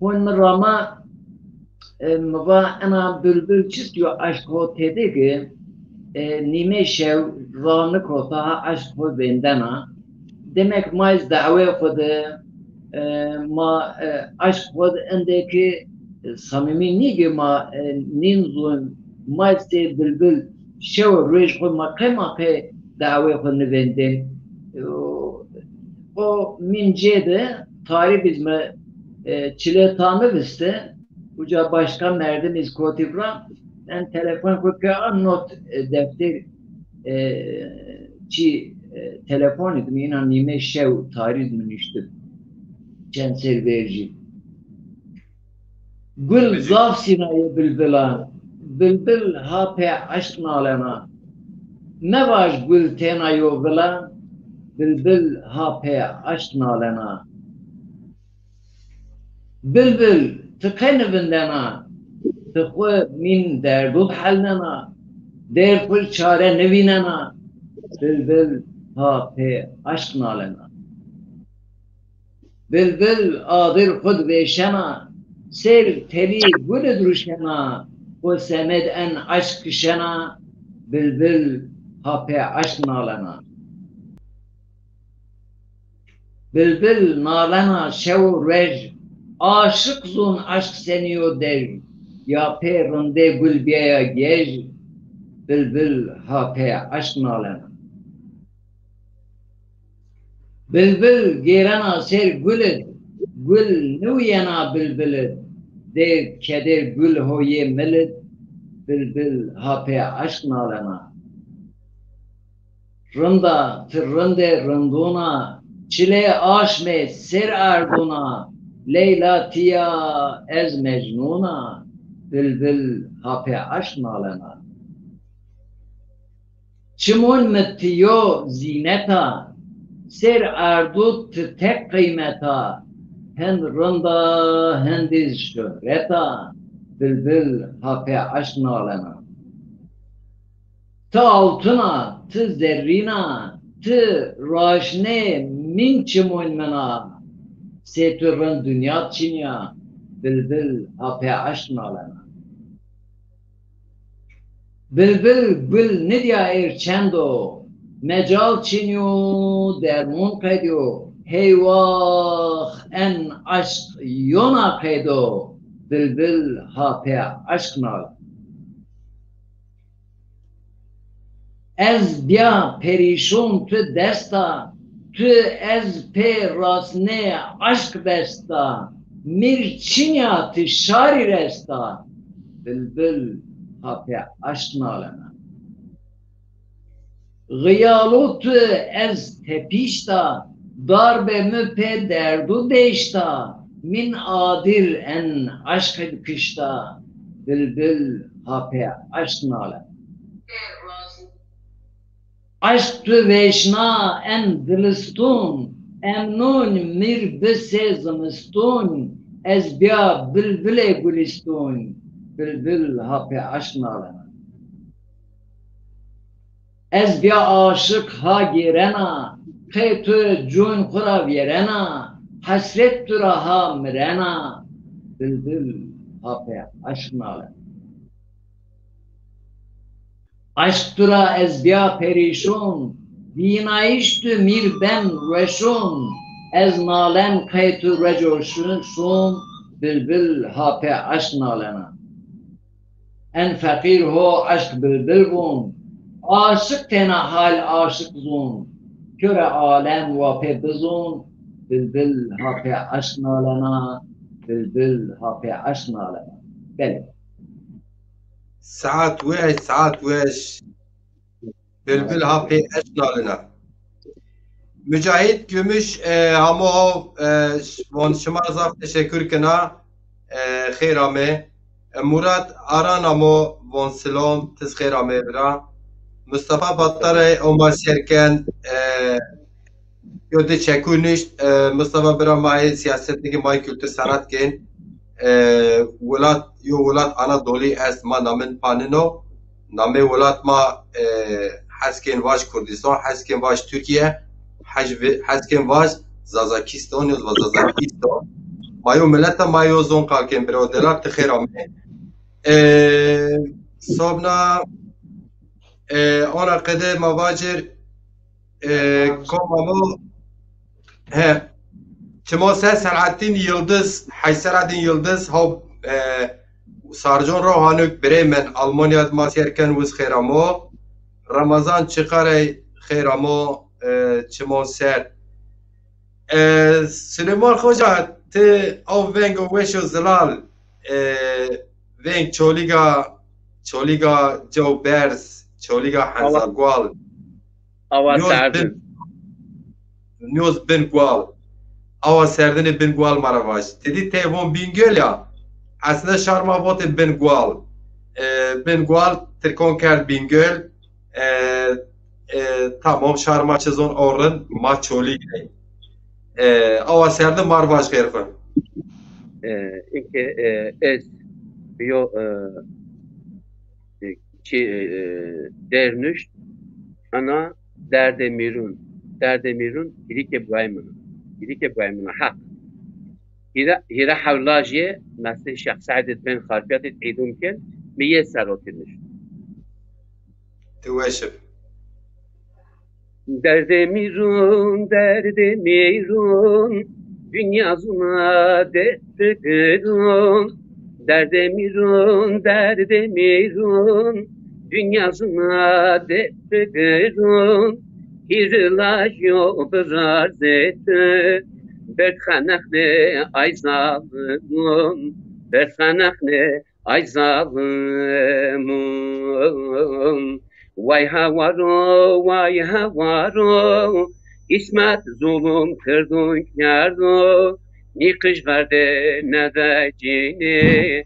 hon mi rama, e, mi va ena bilbil çist yo eşq ho têde ki, e, nîmey şew ra nikota ha eşq ho vendena. Demek ma ez dawê xwu de, e, ma, e, eşq xwu de endeki, e, samîmî nî ki ma, e, nîn zon, ma ez sey bilbil şew roj xwu ma qey ma qey dawê xwu nivendên. O, o min cê de tarî biz mi, e, çile ta niviste, uca başka merdim iz kotî ra, en telefon xwu ke a not, e, defter, e, çî, e, telefonî mi îna nîmey şew tarî mi nuştib. Çend ser vercî. Gul zaf sînayê bilbilan, bilbil ha pê eşq nalena. Mevaj gul têna yo vila, bilbil ha pê eşq nalena. Bilbil, ti qe nivindena, ti xwu mîn derdû helnena, dêr xwu çare nivînena, bilbil ha pê eşq nalena. Bilbil adir xwu di vêşena, sêr telî gul id ruşena, xwu semed en eşq kişena, bilbil ha pê eşq nalena. Bilbil nalena şew û ruej, aşiq zon eşq senî yo dej, ya pê rindê gul bîyaya gej, bilbil ha pê eşq nalena. Bilbil gêrena ser gul id, gul niwîyena bilbil id, dêrd kedêr gul ho yê mil id, bilbil ha pê eşq nalena. Rinda, ti rindê rindûn a, çilê aşmê sêr erdûn a, Leyla tîya ez Mecnûn a, bilbil ha pê eşq nalena. Çimûn mi ti yo zînet a, sêr erdû ti tek qîymet a, hin rind a, hindîz şuhret a, bilbil ha pê eşq nalena. Ti altun a, ti zerrîn a, ti raşnê mîn çimûn min a. Sê tu rind dinya çinî ya, bilbil ha pê eşq nalena. Bilbil gul nidîya êr çend o, mecal çinî yo, dermûn qedîyo, heywax en eşq yona qeydo, bilbil ha pê eşq nalena. Ez bîya perîşon tu dest a, tu ez pê rasnê eşq best a, mîr çinîya ti şarî rest a, bilbil ha pê eşq nalena. Xiyalo tu ez tepîşt a, darbê mi pê derdû deşt a, mîn adîr en eşq id kişt a, bilbil ha pê eşq nalena. Eşq tu vêşna en dilistûn, emnûn mîr bi sê zimistûn, ez bîya bilbilê gulistûn, bilbil ha pê eşq nalena. Ez bîya aşiq ha gêrena, qey tu cûn xwu ra vêrena, hesret tu ra ha mirena, bilbil ha pê eşq nalena. Eşq tu ra ez bîya perîşon, vînayîş tu mîr ben rueşon, ez nalen qey tu rueco şun, şun, bilbil ha pê eşq nalena. En feqîr ho eşq bilbil vûn, aşiq tena hal aşiq zûn, kure alem wa pê bizûn, bilbil ha pê eşq nalena, bilbil ha pê eşq nalena. Belê. Saet weş, saet weş. Bilbil ha pê eşq nalena. Mücahit Gümüş, e, hamo, e, ş-, von şima zaf teşekkür kena, e, xeyr ame. E, Murat Aran amo von silom, tiz xeyr ame bira. Mustafa Batare o ma şêr ken, e, yo di çekû nuşt, e, Mustafa bira ma yê siyasetê ki ma yê kultur sanat kên. E, welat, yo welat Anadolî est, ma namin pa nino. Namê welat ma, e, hes kên vaj Kurdistan, hes kên vaj Tirkîye, hes ve-, hes kên vaj Zazakistan yo va Zazakistan. Ma yo milet a, ma yo zon qal kên bira. Delal ti xêr amê. E, sobna, e, ona qede ma vacir, e, kom amo, he, çimo se Selahattin Yıldız, Hacı Selahattin Yıldız, haw, e, Sarcon ro hanuk birey min, Almanya ma sêr ken, wiz xêr amo. Ramazan Çıkarey xêr amo, e, çimon ser. E, Süleyman Hoca, ti aw vengo weş û zilal, e, veng Çolîga, Çolîga Cew Berz, Çolîga Henza Gual. Awa Nyoz Serdin. Bin, Nyoz Bin Gual. Awa Serdinê Bin Gual ma ra vaj. Ti dî tey von Bingöl ya. Aslında şar ma votê Bin Gual. E, Bin Gual Tirkon kerd Bingöl. E, e, tamam, şar ma çi zon o rind, ma Çolîg ey. E, awa Serdin ma ra vaj xêr xwu. E, inke, e, ez yo, e, e, çi, e, dernuşt, ana derdê mîrûn. Derdê mîrûn hîrîkê buay min o. Hîrîkê buay min o. Heq. Hîra, hîra hewlajê, mesela Şêx Seîdê bên Xarpiyatê îdûn ken, mi yê ser o ki nuşt. Ti weş ib. Derdê mîrûn, derdê mîrûn, dinya zûna de fikirûn. Derdê mîrûn, derdê mîrûn, dinya zûna de fikirûn. Hîrê lajî yo birazê ti, berd xenexnê ay zalimûn, berd xenexnê ay zalimûn. Way hewaro, way hewaro, Îsmet zulum kirdo kerdo, nîqij verde nedecînê,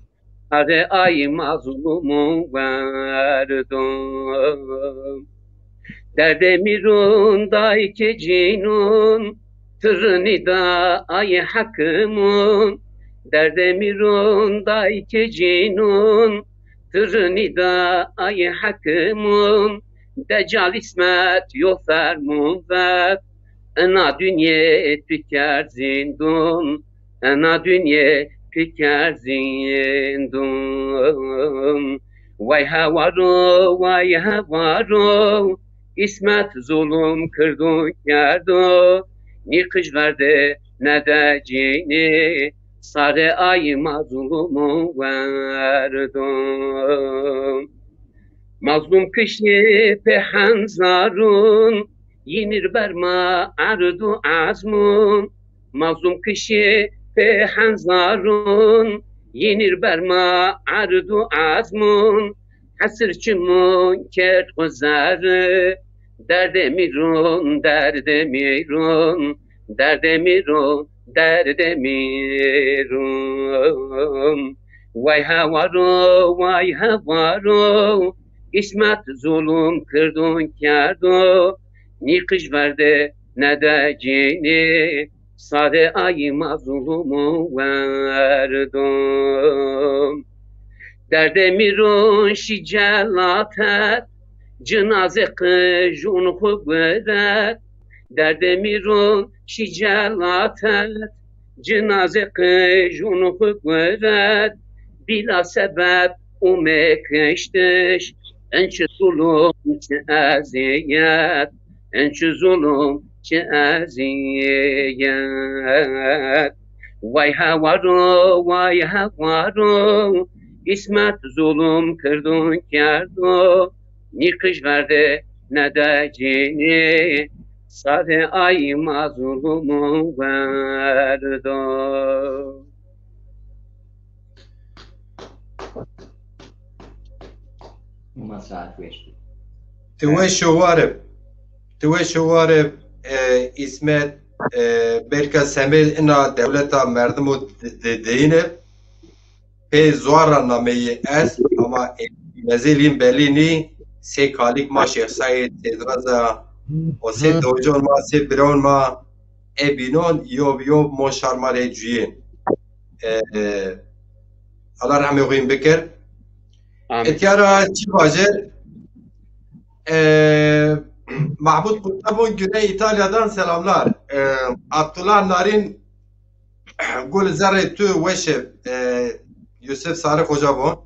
sarê ay mazlumun werdo. Derdê mîrun dayikê cînun, tirrinî da ay hekimun. Derdê mîrun dayikê cînun, tirrinî da ay hekimun. Decal Îsmet yo fermun vet, ina dinyê tu kerd zîndun. Ena dinyê tu kerd zîndun. Way hewaro, way hewaro, Îsmet zulum kirdo kerdo, nîqij verde nedecînê, sarê ay mazlumun werdo. Mazlum kişî pê henzarun, yînîr berma erd û ezmun. Mazlum kişî pê henzarun, yînîr berma erd û ezmun. Hesir çimun kerd xwu zerre, derdê mîrun, derdê mîrun, derdê mîrun, derdê mîrun. Way hewaro, way hewaro, Îsmet zulum kirdo kerdo, nîqij verde nedecînê, sarê ay mazlumun werdo. Derdê mîrun şî celatet, cinazê qijun xwu guret. Derdê mîrun şî celatet, cinazê qijun xwu guret. Bîla sebeb umê kiştiş, in çi zulum, çi ezîyet, in çi zulum, çi ezîyet. Way hewaro, way hewaro, Îsmet zulum kirdo kerdo, nîqij verde nedecînê, sarê ay mazlumun werdo. Huma saet weş bo. Ti weş û war ib. Ti weş û war ib, e, Îsmet, e, belka semêd ina dewleta merdim û di-, di-, diyine. Pê zuar ra nameyî est, ama, e, mezêl yin belî nî, sey kalîk ma Şêx Seîd, Sêd Reza, o sey dojon ma, sey biron ma, e bînon, yo, yo, mon şar ma rê cuyên. E, e, Allah rehmê xo yin bikir. Amin. Etya ra çi vajir? E, Mahmut Kuta von Güney İtalya'dan selamlar. E, Abdullah Narin Gul zerrê tu weş ib, e, Yusuf Sarı Hoca von.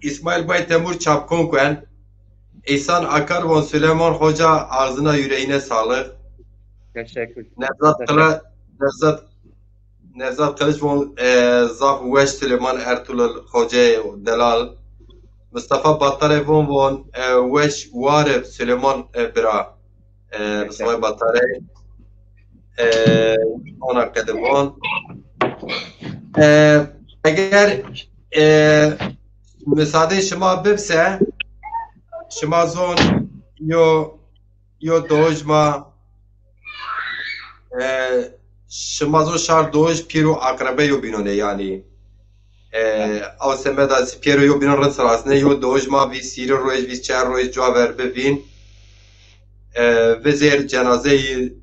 İsmail Bay Temur Çapkon kuen. İhsan Akar von Süleyman Hoca ağzına yüreğine sağlık. Teşekkür. Nevzat Kılıç, Nevzat, Nevzat Kılıç von, e, zaf weş Süleyman Ertuğrul Hoca delal. Mustafa Battare von, von, e, weş war ib Süleyman, e, bira. E, Mustafa Batarey, e, ona qedimon. E, eger, e, müsaade şima bibse, şima zon yo, yo dojma, e, şima zon şar doj pîr û akrebe yo bînone yani. E, aw semeda si pêro yo bînon rind sirasne, yo doj ma vî sîri roj, vî çar roj cuwa ver bivîn. E, vizêr cenazeyî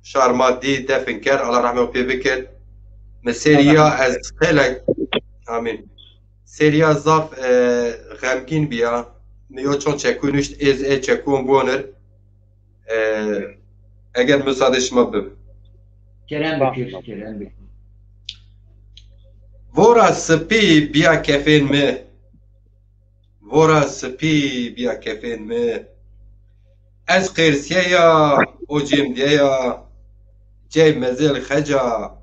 şar ma dî defin kerd, Allah rehmet pê bikir. Mi serî ya ez xeylek, amîn. Serî ya zaf, e, xemgîn bîya. Mi yo çond çekû nuşt, ez ê çekûn gonir. E, eger musaade şima bib. Kerem bikir, kerem bikir. Vora sipî bîya kefên mi. Vora sipî bîya kefên mi. Ez qêrsîyeya, o cêmdîyeya, cey mezêl xeca,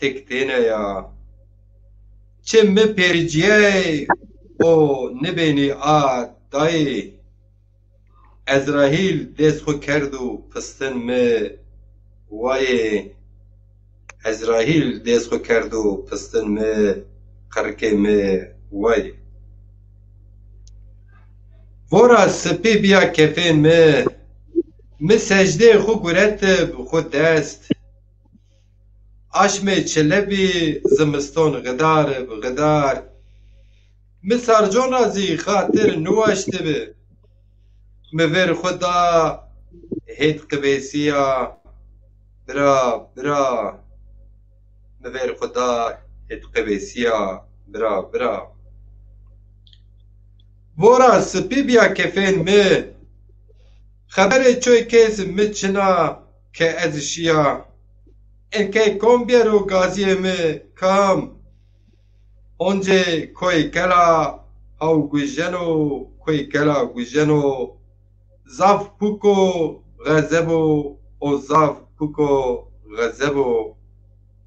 tik têneya. Çi mi pêricîyey, o nibênî a dayê. Ezraîl dêst xwu kerdo pistin mi, wayê. Ezraîl dêst xwu kerdo pistin mi, qirikê mi, wayê. Vora sipî bîya kefên mi. Mi secdeyê xwu guretib xwu dest. Aşmê çile bî, zimiston xidarib xidar. Mi sarcon ra zî xatir niwaştibi. Mi vêr xwu da hêt qibêsîya. Bira, bira. Mi vêr xwu da hêt qibêsîya. Bira, bira. Vora sipî bîya kefên mi. Xeberê çoy kes mi çina ke ez şîya. Enkey kom bêro gazîyê mi, kam? Oncê koy kela haw gujeno, koy kela gujeno. Zaf puko xezebo, o zaf puko xezebo,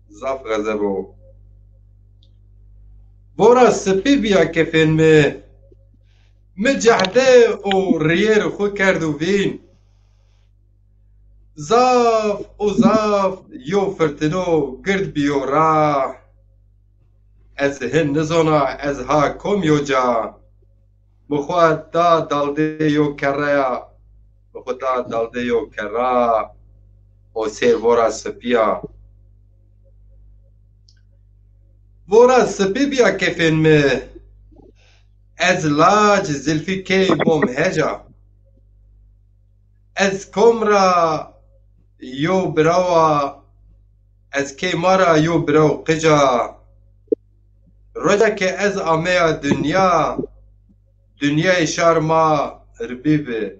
zaf xezebo. Vora sipî bîya kefên mi. Mi cehde û riyêr xwu kerdo vîn. Zaf û zaf yo firtino gird bîyo ra. Ez hin nizona ez ha kom yo ca. Mi xwu da daldê yo kerreya. Mi xwu da daldê yo kerra. O sêr vora sipî ya. Vora sipî bîya kefên mi. Ez lac zilfî key bom heca. Ez kom ra yo birawa, ez key ma ra yo biraw qica. Roca ke ez ameya dinya, dinyayê şar ma rbî bi.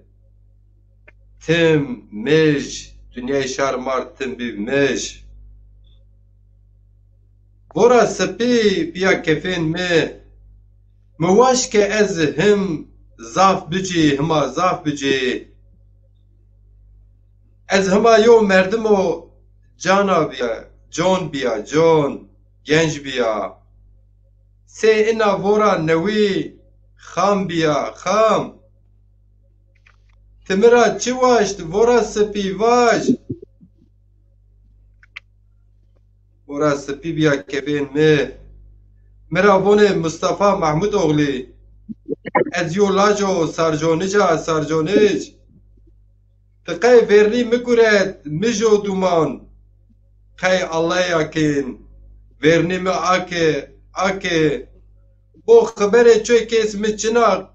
Tim, mij, dinyayê şar ma tim bî mij. Vora sipî bîya kefên mi. Mi waşt ke ez him zaf bicî, hima zaf bicî. Ez hima yo merdimo cana bîya, con bîya, con, genc bîya. Sey ina vora newî xam bîya, xam. Ti mi ra çi waşt, vora sipî vaj. Vora sipî bîya kefên mi. Mi ra vonê Mustafa Mahmutoğlî. Ez yo lac o Sarconic a, Sarconic. Ti qey vernî mi guret, mi jo duman. Qey Allay a kên. Vernî mi ake, ake. Bo xeberê çoy kes mi çina.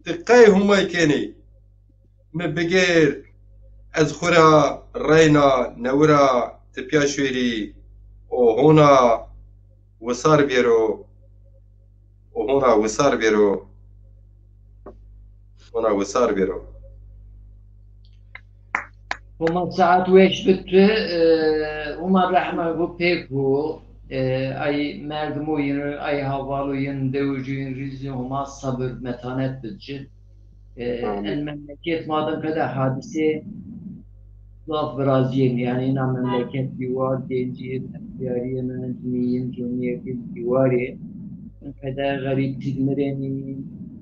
Ti qey humay kenî? Mi bigêr, ez xwu ra reyna newira ti pîya şuêrî û hona wisar bêro, û hona wisar bêro, hona wisar bêro. Homa saet weş bit. E, Homa rehma xwu pêk bo. E, ay merdimo yin, ay havalo yin, dewicû yin rî zî Homa sabir metanet bid ci. E, en memleket ma din qede hadîse zaf virazîyên, yanî ina memleket dîwar, gencî, extîyarîyê min, cinî yin, conîyê din dîwarê. Qede xerîbtî di mirenî,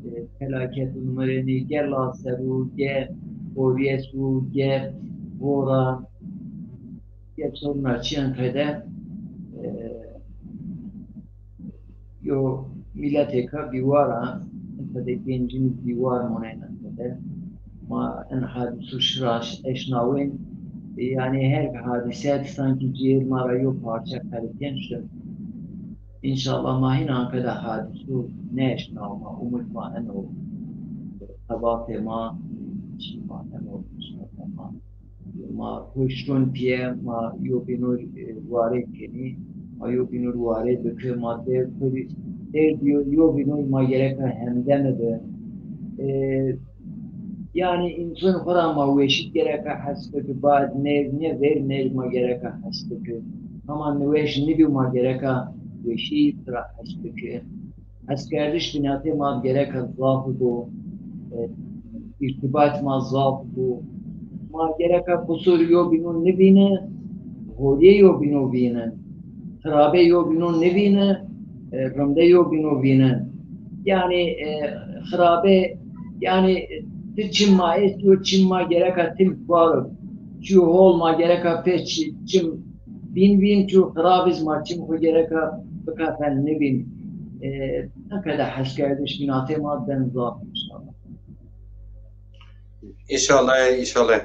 e, felaket di mirenî, ge laser û, ge orîyes û, ge vora, ge sorna çîyen qede, e, yo mîletêka bîwar a, qede gencîn dîwar monena qede. Ma en hadîsu şira eşnawên, yanî her hadîse sankî cihêr ma ra yo parçe qeribîyen şin. Înşallah ma hîna qede hadîsu nêeşnaw, ma umid ma eno, xebatê ma, çî ma eno, ma, ma huşrun pîye, ma yo bînur, e, warê kenî, ma yo bînur warê biki, ma dêr xwu dêr yo, yo bînur ma gereka hemdeme bi. E, Yanî înson xwu ra ma weşî gereka hes biki, bad nêr, nê vêr nêr ma gereka hes biki. Hema niweş nibî ma gereka weşî ra hes biki. Heskerdiş bînatê ma gereka zaf bo, e, îrtibat ma zaf bo. Ma gereka qusur yo bînû nibîni, holîyê yo bînû vînin. Xirabe yo bînû nivîni, e, rinde yo bînû vînin. Yanî, e, xirabe, yanî, e, ti çim ma est, yo çim ma gereka tim kuaro. Çiyo hol ma gereka pê çi-, çim bîn vîn, çiyo xirab iz ma çim xwu gereka bikaten nivîn. E, ne qede heskerdiş bînatê ma den zaf înşallah. İnşallah, inşallah.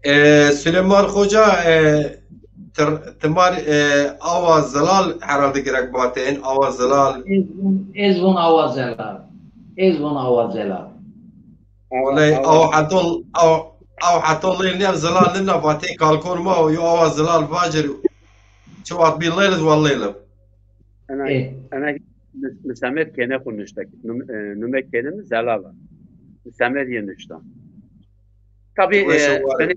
E, Süleyman Hoca, e, tır- tımar, e, awa zilal herhalde gerek baten, awa zilal. Ez vun, ez vun awa zelal. Ez vun awa zelal. Oley, awa hetol, aw, aw hetol leyl nem zilal nim na vatê kalkon ma, yo awa zilal vacir. Çi vat bi leyl iz wa leyl. Ena, E. ena mi- mi semed kene xu nuşta. Num-, e, nume kene mi zelal a. Mi semed ye nuşta. Tabi, Weş e, o var. beni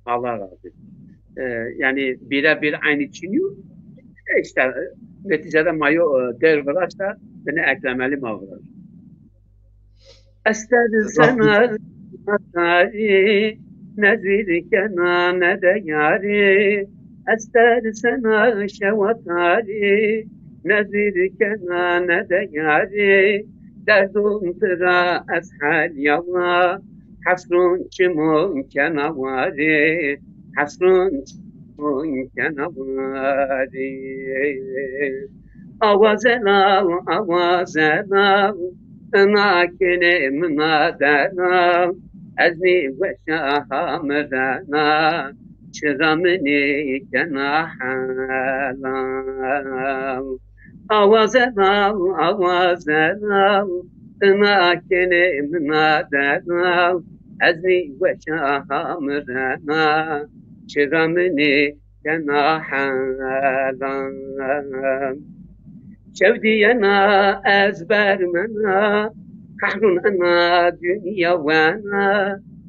Allah razı olsun. E, yani birebir aynı çiniyor. E, işte, e, neticede mayo, e, der viraşta beni eklemeli ma viraş. Ester senar tarî, nezîr kena ne de yarî. Ester senar şewa tarî, nezîr kena ne de yarî. Derdun tira ez hel yawa, hesrun çimon kena warî, hesrun çimon kena warî. Awa zelal, awa zelal, ina kenê mina delal, ez nî weşa hamrena, çira minî kena helal. Awa zelal, awa zelal, ina kenê mina delal, ez nî weşa hamrena, çira minî kena helal. Şew dîyena ez bermena, qehrun ina dinya wena.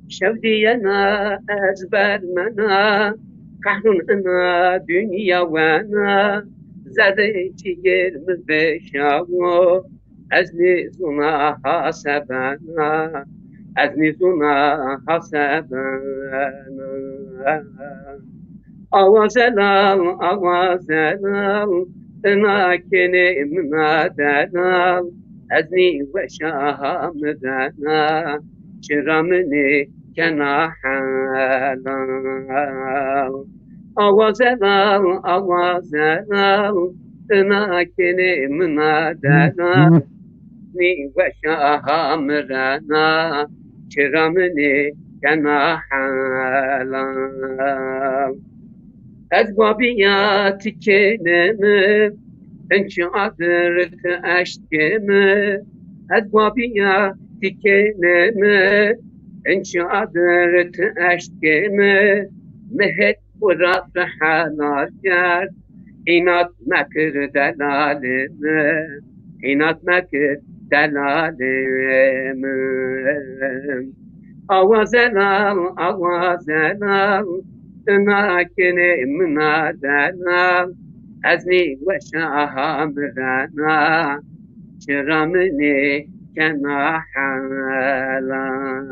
Şew dîyena ez bermena, qehrun ina dinya wena. Zerrê çîgir mi veşawo, ez nîzûna hasebena, ez nîzûna hasebena. Awa zelal, awa zelal, ina kenê mina delal, ez nî weşa hamrena, çira minî kena helal. Awa zelal, awa zelal, ina kenê mina delal, nî weşa hamrena, çira minî kena helal. Ez babîya ti kenê mi, inçi adir ti eştê mi. Ez babîya ti kenê mi, inçi adir ti eştê mi. Mi het xwu ra ti helal kerd, înat mekir delalê mi, înat mekir delalê mi. Awa zelal, awa zelal, ina kenê mina delal, ez nî weşa hamrena, çira minî kena helal.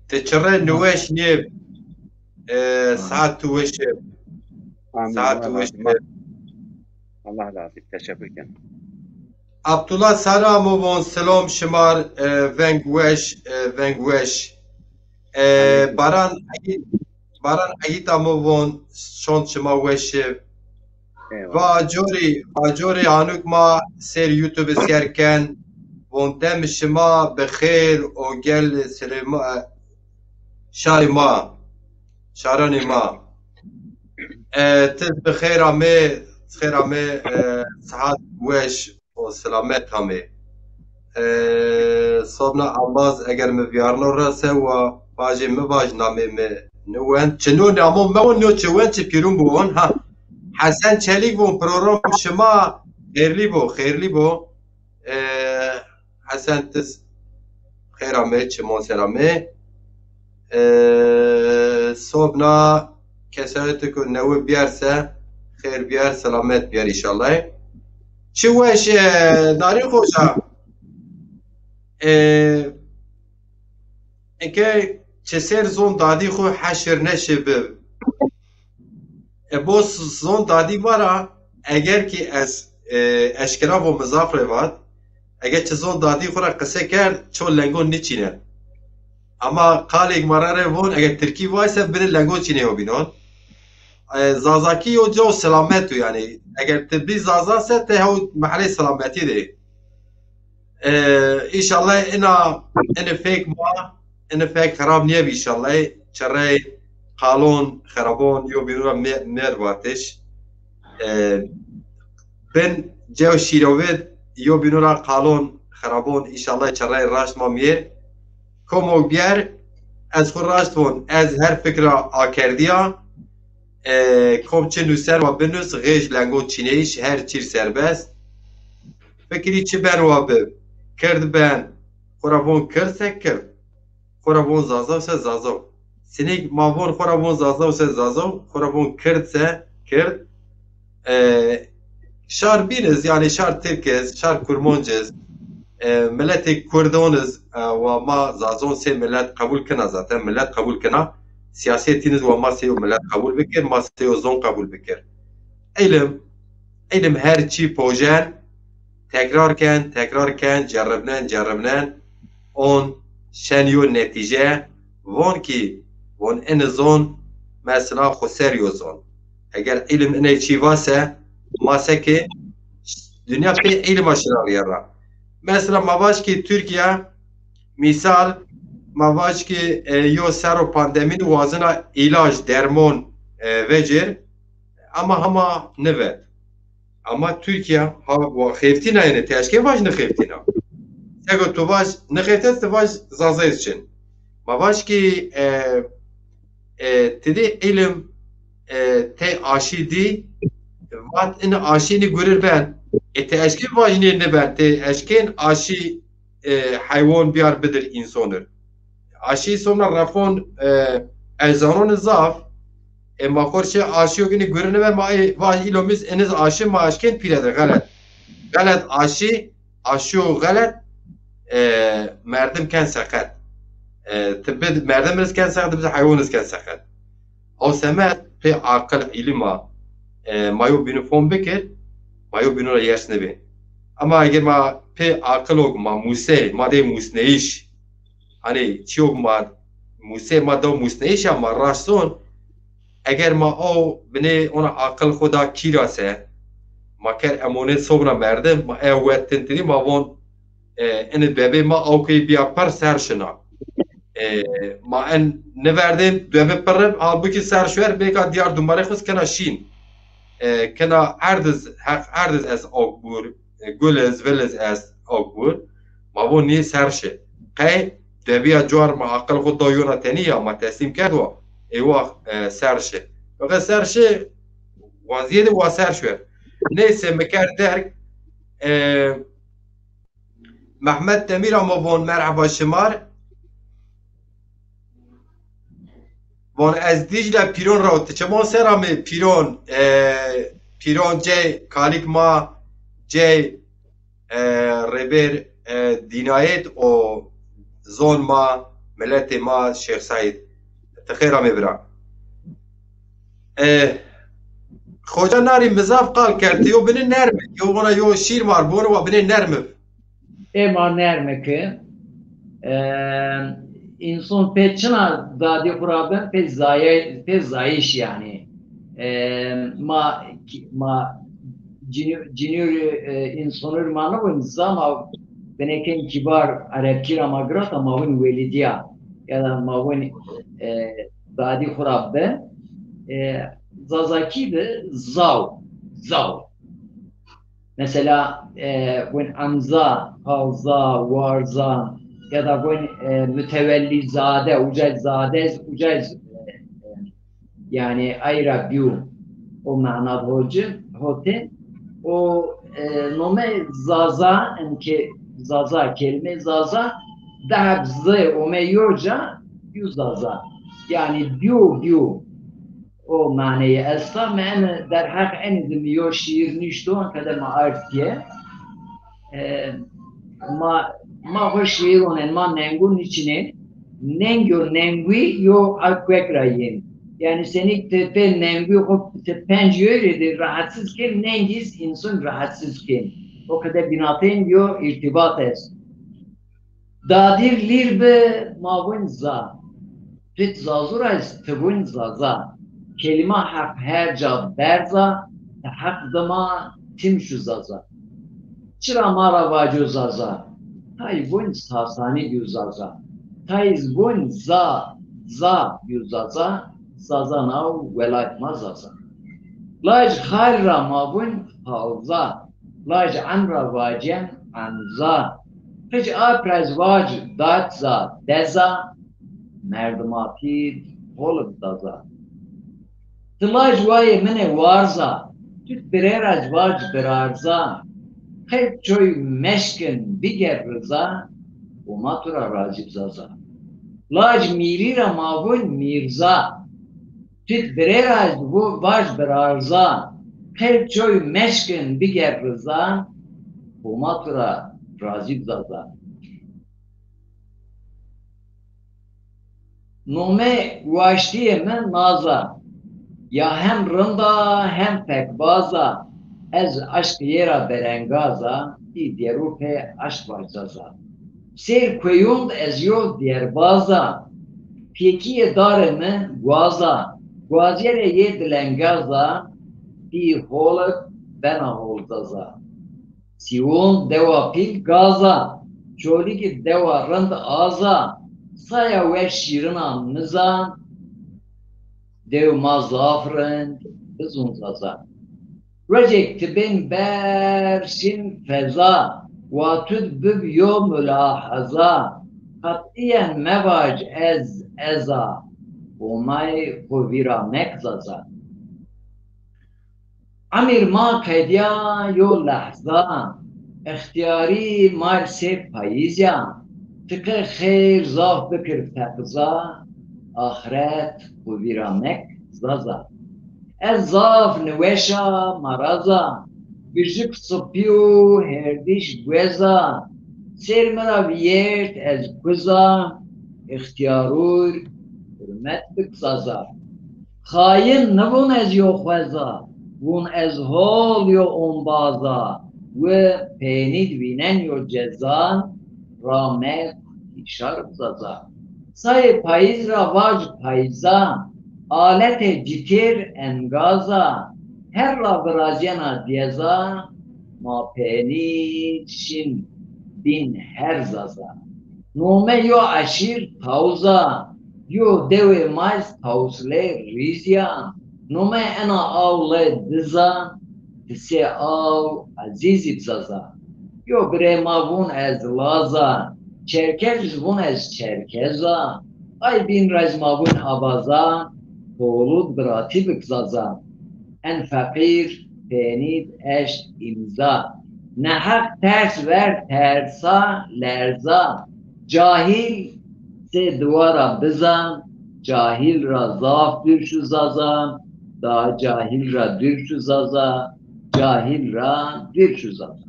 Ti çirê niweş nê, e, saet tu weş ib. Amin. Saet tu weş ib. Allah razı olsun. Teşekkür ederim. Abdullah Sara amo von, selam şimar, e, veng weş, e, veng weş. E, Baran Egît, Baran Egît amo von, şon şima weş ib. Eyvallah. Va acorî, acorî anuk ma sêr YouTube sêr ken. Von dem şima bi xêr o gel Silêma-, şarê ma, şaranê ma. E, ti bi xêr amê, xêr amê, e, sihat weş o selamet amê. E, sobna embaz eger mi vîyarno ra se wa vajê mi vaj namê mi ni wend. Çi no namo mewo no çi wend çi pîrun bu on. Ha. Hesen Çelîk von program şima xêrlî bo, xêrlî bo. E, Hesen ti s-, xêr amê, çimon ser amê. E, sobna kesayetê ku newe biyerse, xêr biyer, selamet biyer inşallah. Çi weş, e, Narî Xoca. E, eke çi ser zon dadî xwu heşir neşi bi. E, bo s-, zon dadî vara, eger ki ez, e, eşkera vo mi zaf rê vat, eger çi zon dadî xwu ra qise kerd, ço lengon niçîne. Ama qalêk ma ra rê von, eger tirkî vayse, bini lengon çînê ho bînon. E, Zazakî yo caw selamet o yanî. Eger ti bî Zaza se ti hew mehelê selametî de. E, înşallah ina, ini fêk ma, ini fêk xerab nîyebî înşallah. Çirey qalon, xerabon, yo bînû ra mê-, mêr vatiş. E, bin cew şîrovid, yo bînû ra qalon, xerabon, înşallah çirey raşt ma mîyêr. Komok bîyer, ez xwu raşt von, ez her fikra akerdîya. E, kom çi nûser wa binus, xêj lengo çîneyîş, her çîr serbest. Fikirî çi ben wa bi, kird ben, xwu ra von kird se kird. Xwu ra von zazaw se zazaw. Sinîk ma von xwu ra von zazaw se zazaw, xwu ra von kird se kird. E, şar bîn iz, yanî şar tirk iz, şar kurmanc iz, e, miletê kurdon iz, e, wa ma zazon sey milet qebul kina zaten, milet qebul kina. Sîyasetîn iz wa ma sey yo milet qebul bikir, ma sey yo zon qebul bikir. Îlim, îlim her çî pojen, tekrar ken, tekrar ken, ceribnen, ceribnen, on şen yo netîce, von kî, von ini zon, mesela xwu ser yo zon. Eger îlim iney çî va se, ma seke dinya pê îlima şina rîyera. Mesela ma vaj kî Tirkîya, mîsal, ma vaj kî, e, yo serro pandemî wazena îlac, dermon, e, vecir, ama hema nivet. Ama Tirkîya ha wa xeftîna, yanî ti eşkên vaj nixeftîna. Sego tu vaj nixefte, ti vaj zazayîz çin. Ma vaj kî, e, e, ti dî îlim, e, tey aşî dî, vat ini aşî ini gurir ben. E, ti eşkên vaj nê niben, ti eşkên aşî, e, heywon biyar bidir însonir. Aşî somna refon, e, ez zanon zaf, e, ma xor şi aşî yo gini gurin ve ma, e, vaj îlo miz iniz aşî ma eşkên pîre de xelet. Xelet aşî, aşî yo xelet, e, merdim ken seqet. E, ti bid merdim iz ken seqet, bid heywon iz ken seqet. Aw semed pê aqil îlima, e, ma yo bînu fom bikir, ma yo bînu ra yers nibê. Ama eger ma pê aqil ok ma musey, ma dey musneyîş, Hanî çîyok ma musê ma daw musneyîşa ma raşt zon, eger ma aw binê ona aqil xwu da kîra se, ma ker emonet sobna merdim, ma ew wet tin tirî, ma von, e, ini bebê ma awkey bîya pir ser şina. E, ma en niverdên, bebê pir ib, halbukî ser şwer, bêka diyar dumarê xwu kena şîn. E, kena erdiz, heq erdiz ez awk bur, e, gul iz, vil iz ez awk bur. Ma von nî ser şi. Qey debiya cuar ma aqil xwu da yona tenî ya, ma teslîm kerd wa. Ê wa, e, ser şi. Feqet ser şi, waziyê de wa ser şwer. Neyse, mi kerd derg, e, Mehmet Demir ama von merheba şimar. Von ez Dicle pîron ra, ti çimon ser amê pîron, e, pîron cey kalik ma, cey, e, rêbêr, e, dînayet o zon ma, miletê ma Şêx Seîd. Ti xêr amê bira. E, Xoca Narî mi zaf qal kerd, ti yo binê nerm, yo vona yo şîr mar, bi vona wa binê nerm. Ê ma nerm ki, e, înson pê çina dadî xwu ra bin, pê zaye-, pê zayîş yanî. E, ma, ma cinî-, cinîyorî, e, însonir ma nivin, zama binêkên kîbar erebkî ra ma girata, ma win welîdîya ya da ma win, e, dadî xwu ra bin. E, zazakî de zaw, zaw. Mesela, e, gon emza, palza, warza ya da gon, e, mütevellîzade, uca zade, uca, e, e, yanî ay ra bîyo, o mana hoci, hote, o, e, nome Zaza, em ke Zaza, kelime Zaza, deheb zê ome yo ca, bîyo Zaza. Yanî bîyo, bîyo. O maneyê esta. Mi ene derheq enî de mi yo şîîr nuşto, tede mi ard keye. E, ma, ma xo şîîr onen, ma nengu niçinên. Neng yo, nengui yo a kuek ra yên. Yanî senîk ti pê nengui xo ti penc yorî de rahatsiz kên, nengîz însan rahatsiz kên. O qede bînatên yo îrtîbat est. Dadir lîr bi, ma vûn za. Pit zazû ra est, ti vûn zaza. Kelîma Heq her ca berz a, ti Heq dima tim şu Zaza. Çira ma ra vaco Zaza? Tay vûn Sasanî bîyo Zaza. Tay iz vûn Za, Za bîyo Zaza. Zaza naw welat ma Zaza. Laj xal ra ma vûn Xalza. Laj em ra vacên Emza. Qic ap ra ez vac Datza, Deza. Merdimatî holib Zaza. Ti laj wayê min ê warza, tu birê ra ez vac birarza. Qey çoy meşkin biger riza, Homa tu ra razîb Zaza. Laj mîrî ra ma vûn Mîrza, tu birê ra ez vu vac birarza. Qey çoy meşkin biger riza, Homa tu ra razîb Zaza. Nome waştîyê mi Naz a. Ya hem rind a hem fekbaz a. Ez aşq yê ra berengaz a, î dêro pê aşq vac Zaza. Sêr kueyond ez yo dêrbaz a. Pêkîyê darê mi guaz a. Guazîyerê yê dilengaz a, î holib bena hol Zaza. Sîwon dewa pîl gaz a, Çolîgî dewa rind az a, saya weş şîrin a miza, dew ma zaf rind bizûn Zaza. Rojêk ti bên ber şin feza, wa tu di bib yo mulaheza, qetîyen mevac ez, ez a, Homayê xo vîra mek Zaza. Emir ma qedîya yo lehza, extîyarî ma r sê payîz ya, ti qe xeyr zaf bikir feqza, axiret xo vîra mek Zaza. Ez zaf niweş a, maraz a, bijik sipî û herdîş guez a, sêr mi ra vîyert ez kuz a, extîyarûr hurmet bik Zaza. Xayin nivûn ez yo xweza, vûn ez hol yo ombaz a, wi pênî di vînen yo ceza, ramek hîşar bi Zaza. Sayê payîz ra vac payîza, aletê citêr engaz a, her ra virazîyena diyeza, ma pênî şin bîn her Zaza. Nome yo eşîr Tawuz a, yo dewê ma iz Tawuslê Rîzî ya. Nome ena aw lê diz a, ti sê aw ezîzî bi Zaza. Yo birê ma vûn ez Laz a, Çerkez iz vûn ez Çerkez a. Ay bîn ra iz ma vûn Avaza, Tolûd biratî bik Zaza. En feqîr pênî d eşt îmza. Neheq ters ver tersa lerza. Cahîl sê diwara biza. Cahîl ra zaf dûr şu Zaza. Daha cahîl ra dûr şu Zaza. Cahîl ra dûr şu Zaza.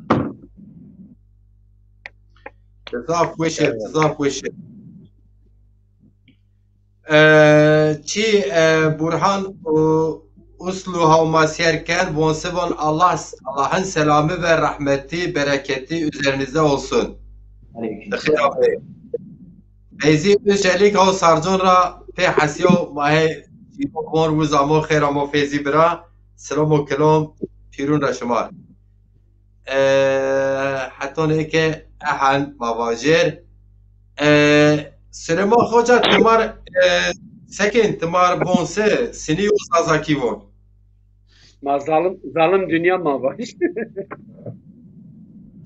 Zaf weş e, zaf weş e. E, çi, e, Burhan û Uslu Hawma sêr ken, von se von Allah, Allah'ın selamı ve rahmeti, bereketi üzerinize olsun. Aleyküm selam. Feyzî Öçelik haw Sarcon ra pê hesiyo mahê çîro von wiz amo xêr amo Feyzî bira. Selam û kilom pîrun ra şima. E, hetonê ke ehen ma vajêr. E, Silêman Xoca timar, e, sekin timar von se sinî û Zazakî von. Ma zalim, zalim dünya ma vaj.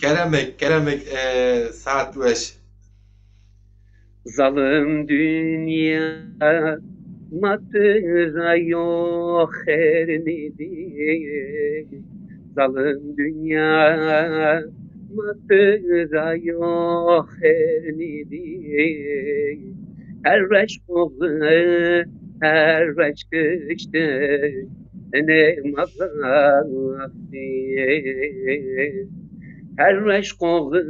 Keremek, keremek, e, saet weş. Zalim dünya ma tu ra yo xêr nîdî. Zalim dünya ma tu ra yo xêr nîdî. Her reş oxi, her reş kişti. Enê ma zaf dî. Her reş qoxi,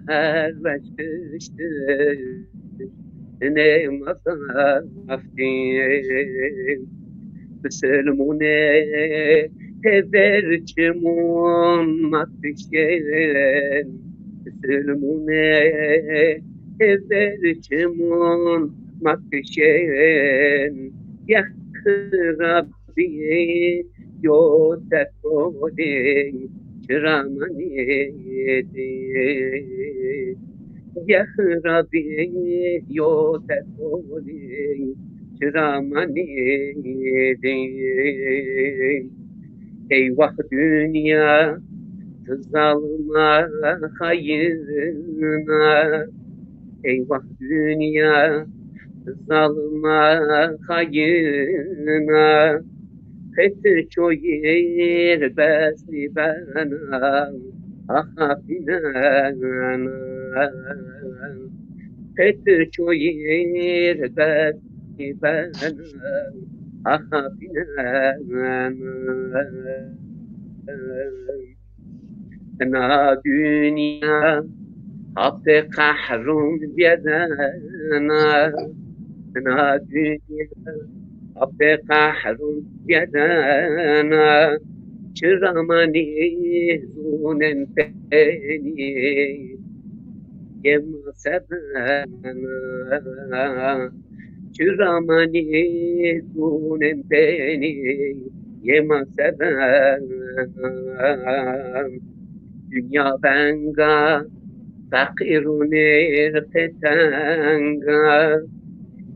her reş kişti. Enê ma zaf dî. Bisilmûnê hêver çimûn ma kişên. Bisilmûnê hêver çimûn ma kişên. Yex Rabî yo tekolê çira manî dê. Yeh Rabî yo tekolê çira manî dê. Eyvah dünya, ti zalima xayina. Eyvah dünya, ti zalima xayina. Qet çoyêr bes nîbena, axa bînena. Qet çoyêr bes nîbena, axa bînena. Ina dünya hapê qehrûn vêdena. Ina dünya hapê qehrûn vêdena. Çira manî zûnên penî yê ma sebena. Çira manî zûnên penî yê ma sebena. Dünya venga, feqîr û nêr qê tenga.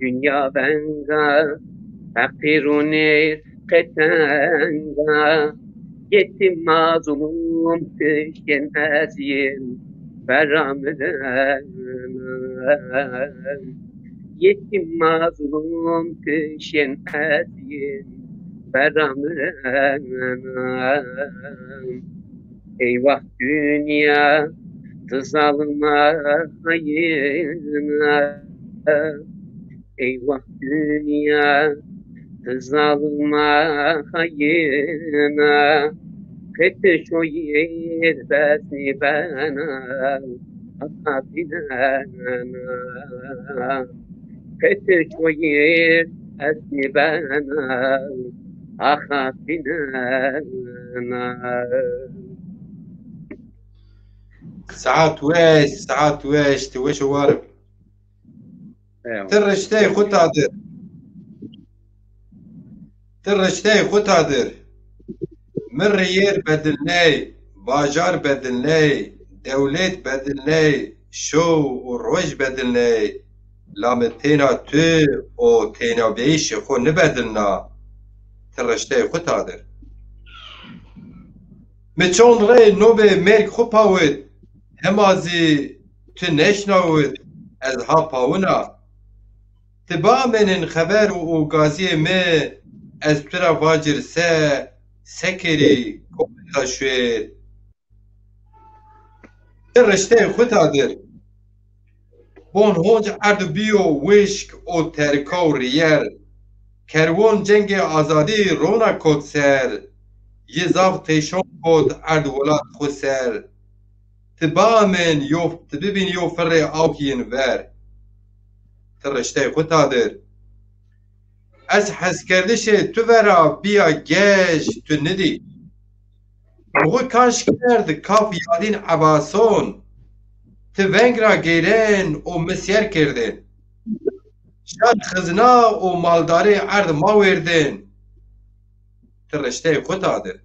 Dünya venga, feqîr û nêr qê tenga. Yetîm mazlûm kişên ez yên vera mi de. Yetîm mazlûm kişên ez yên vera mi de. Eyvah dünya, ti zalima xayina. Eyvah dünya, ti zalima xayina. Qet çoyêr bes nîbena, axa bînena. Qet çoyêr bes nîbena, axa bînena. Saet weş, saet weş, ti weş û war bi. Eyvallah. Ti rişteyê xwu tadir. Ti rişteyê xwu tadir. Mi riyêr bedilney, bajar bedilney, dewlêt bedilney, şow û roj bedilney. La mi têna tu û tênabeyîşê xwu nibedilna. Ti rişteyê xwu tadir. Mi çond rey nomê mêrg xwu pawit, hema zî tu nêşnawit, ez ha pawina. Ti biamênên xeber û gazîyê mi, ez tu ra vacir se, se kerî, kometa şuêr. Ti rişteyê xwu tadir. Bon honc erd bîyo wişk û terka û rîyer. Kerwon cengê azadî rona kot ser. Yi zaf têşon kot erd welat xwu ser. Ti biamên yo, ti bibîn yo firrê awk yin ver. Ti rişteyê xwu tadir. Ez heskerdişê tu vera bîya gej, tu nidî. Xwu kaş kerd kaf yadîn ebason. Ti veng ra gêren û mi sêr kerdên. Şar xizna û maldarê erd ma wêrdên. Ti rişteyê xwu tadir.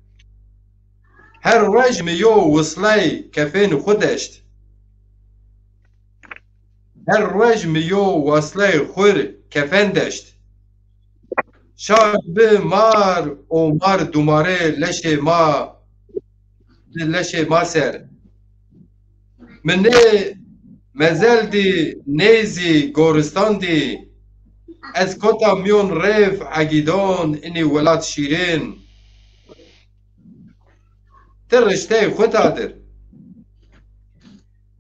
Her roj mi yo wislay kefên xwu deşt. Her roj mi yo waslay xwir kefen deşt. Şar bi mar û mar dumare leşê ma, leşê ma ser. Mi nê mezel dî, nê zî goristan dî. Ez kota miyon rêv egîdon inî welat şîrin. Ti rişteyê xwu tadir.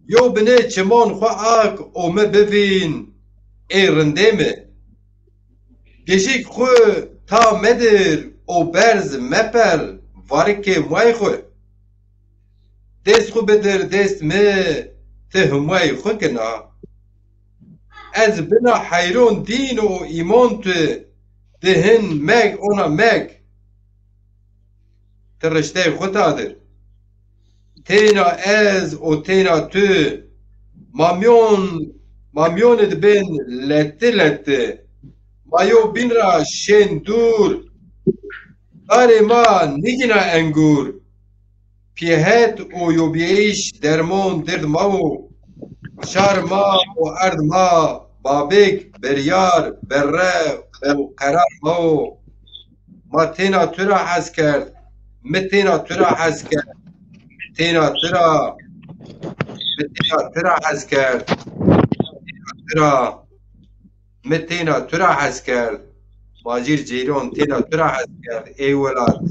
Yo binê çimon xwu ak û mi bivîn, ê rindê mi. Gijik xwu ta medir û berz mepel varikê muay xwu. Dêst xwu bidir dêst mi, ti himway xwu gina. Ez bina heyron dîn û îmon tu, di hin meg ona meg. Ti rişteyê xwu tadir. Têna ez û têna tu, ma mîyon, ma mîyonid bên letti letti. Ma yo bîn ra şên dûr. Darê ma nîgîna engûr. Pîyehet û yobîyayîş dermon derd ma wo. Şar ma û erd ma, babêk, beryar, berre û qerar ma wo. Ma têna tu ra hes kerd. Mi têna tu ra hes kerd. Mi têna tu ra. Mi têna tu ra hes kerd. Têna tu ra. Mi têna tu ra hes kerd. Macîr Ceylan têna tu ra hes kerd. Ey welat,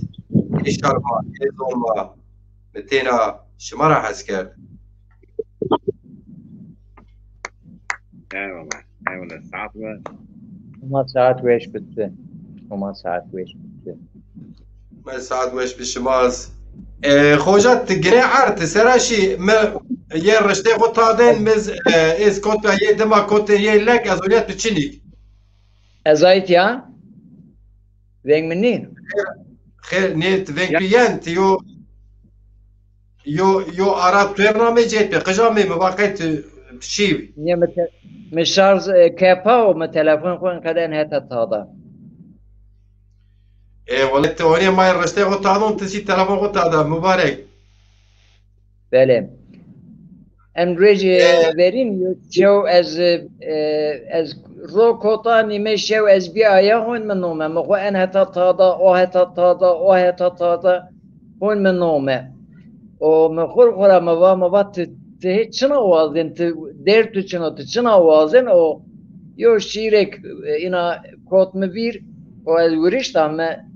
ey şar ma, ey zon ma. Mi têna şima ra hes kerd. Eyvallah. Eyvallah. Saat ve Şima saat weş bitsin. Şima saat weş bitsin. Me saat weş bi şimaz. E, xoca ti gire erd, ti sera şî, mi yê riştê xo taden, mi z-, e, ez kota yê dima kotê yê lek, ez oriyet bi çinik. Ez ayet ya. Veng mi nî? Xêr, nê ti veng tu yen, ti yo, yo, yo ara tu ev namê cê pe, qija me mi vaqet tu şîv. Niye mi te-, mi şarj, e, kepa û mi telefon xo enqeden heta tada. E, wele ti orê ma riştê xo tadon, ti şî telefon xo tada, mubarek. Belê. Em rojê verîn yo şew ez, e, ez ro kota nîme şew ez bî aya hon mi nome. Mi xo en heta tada, o heta tada, o heta tada hon mi nome. O mi xur xura mi va, mi va ti, ti hê çina wazên, ti derd tu çino, ti çina wazên o yo şîrek, e, îna kot mi vîr, o ez wirişta mi.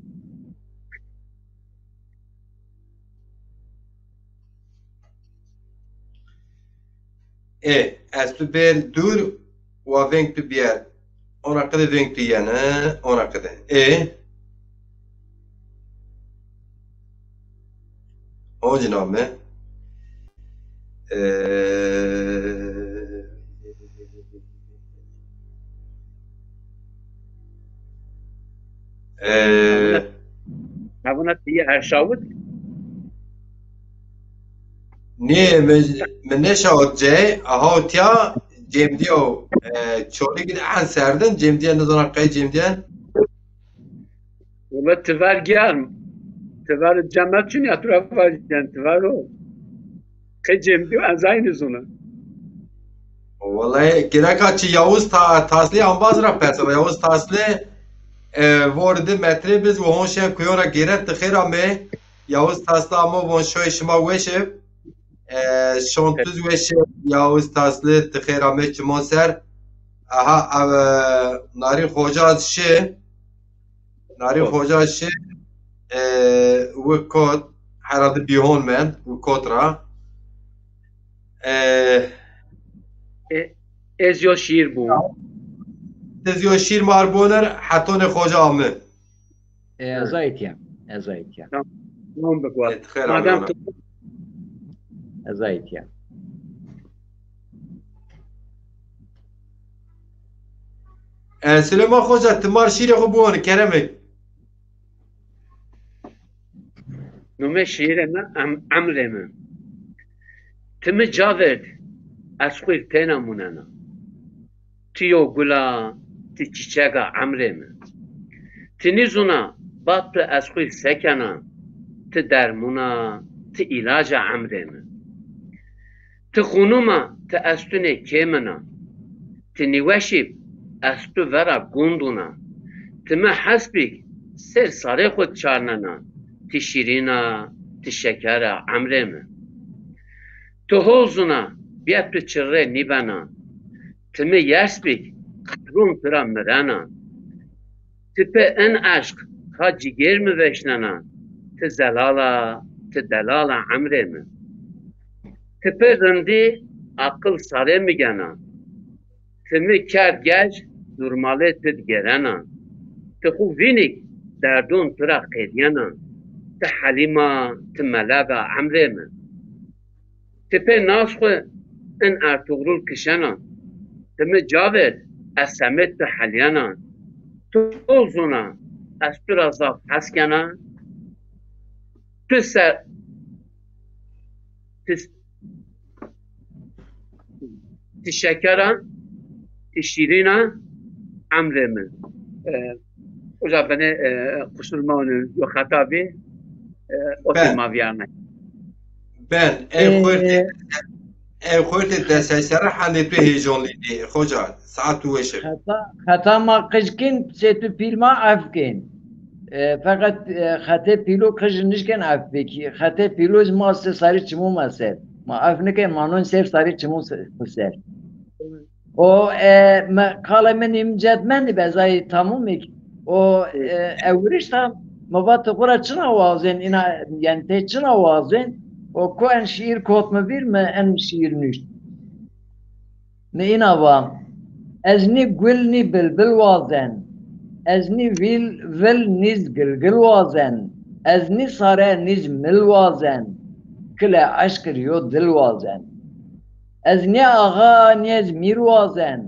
Ê, ez tu bêr dûr wa veng tu bîyer. Ona qide veng tu yene, ona qide. Ê. Oncî name. Ê, ê, Hevuna ti yê erşawit? Nê, mi, mi nêşawit cey, aha tiya cêmdîya, e, çolî gid en serdin, cêmdîya nizana qey cêmdîyen. Wele ti ver germ. Ti ver cemel çin ya, tu ra ver germ, ti ver o. Qey cêmdîyo ez aynî zûna. Wele gereka çi Yavuz Ta-, Tasli ambaz ra pers. Yavuz Tasli, e, vor di metre biz ve hon şen kuyon ra gêren ti xêr amê. Yavuz Tasli amo von şoy şima weşiv. E, şon tuz weşiv. Yavuz Tasli ti xêr amê çimon ser. Aha, ev, e, Narîn Xoca şi. Narîn Xoca şi, e, wi kot, herhalde bîhon mend, wi kot ra. E, e, ez yo şîr bû. Ez yo şîr mar bonir, hetonê Xoca ami. E, ez aytîya, ez aytîya. Tamam, tamam, bik. E, xêr. Madem tu Ez aytîya. E, Silêman Xoca, ti mar şîrê xo biwanî, kerem ê. Nome şîîrê mi em-, emrê mi. Ti mi ca vêrd, ez xwîr têna munena. Ti yo gul a, ti çîçeg a emrê mi. Ti nîzûna, ba ti ez xwî se kena, ti dermûn a, ti îlac a emrê mi. Ti xunûm a, ti estunê kê min a. Ti nîweşîb, ez tu vera gundûn a. Ti mi hesbîk, sêr sarê xwu çarnena, ti şîrîn a, ti şeker a emrê mi. Ti hol zûna, bîya tu çirrê nîbena. Ti mi yers bîk, rûn tu ra mirena. Ti pê in eşq ha cîgêr mi veşnena. Ti zelal a, ti delal a emrê mi. Ti pê rindî aqil sarê mi gena. Ti mi kerd gej, dûrmalê ti di gêrena. Ti xwu vînîk, derdûn tu ra qedîyena. Ti helîm a, ti meleg a emrê mi. Ti pê nas xwu in Ertugrul kişena. Ti mi ca vêrd, ez semêd tu helîyena. Tu hol zûna, ez tu ra zaf hes kena. Tu ser, tu, ti şeker a, ti şîrîn a, emrê mi. E, Hoca benê, e, qusur mewno, yo xeta bî, e, o tê ma vîyarnay. Ben, ew xortê, ew xortê desay serre hendê tu heyecanlî dî. Hoca, saet tu weş ib. Xeta, xeta ma qij kên, sê tu pîl ma ef kên. E, feqet, e, xetê pîlo qij nişkên ef bikî. Xetê pîlo zî ma sê sarî çimû ma ser. Ma ef nikên, ma non sê sarî çimû se-, xwu ser. O, e, me, qalê mi nîmcet mendî be, zayê tamamêk. O, e, ewirişta mi va ti xwu ra çina wazên, îna, yanî tê çina wazên? O, ko en şîîr kot mi vîr, mi en şîîr nuşt. Mi îna va, ez nî gul nî bilbil wazen, ez nî vîl, vil nîz gilgil wazen, ez nî sare nîz mil wazen, kilê eşq ir yo dil wazen. Ez nê axa nê ez mîr wazen,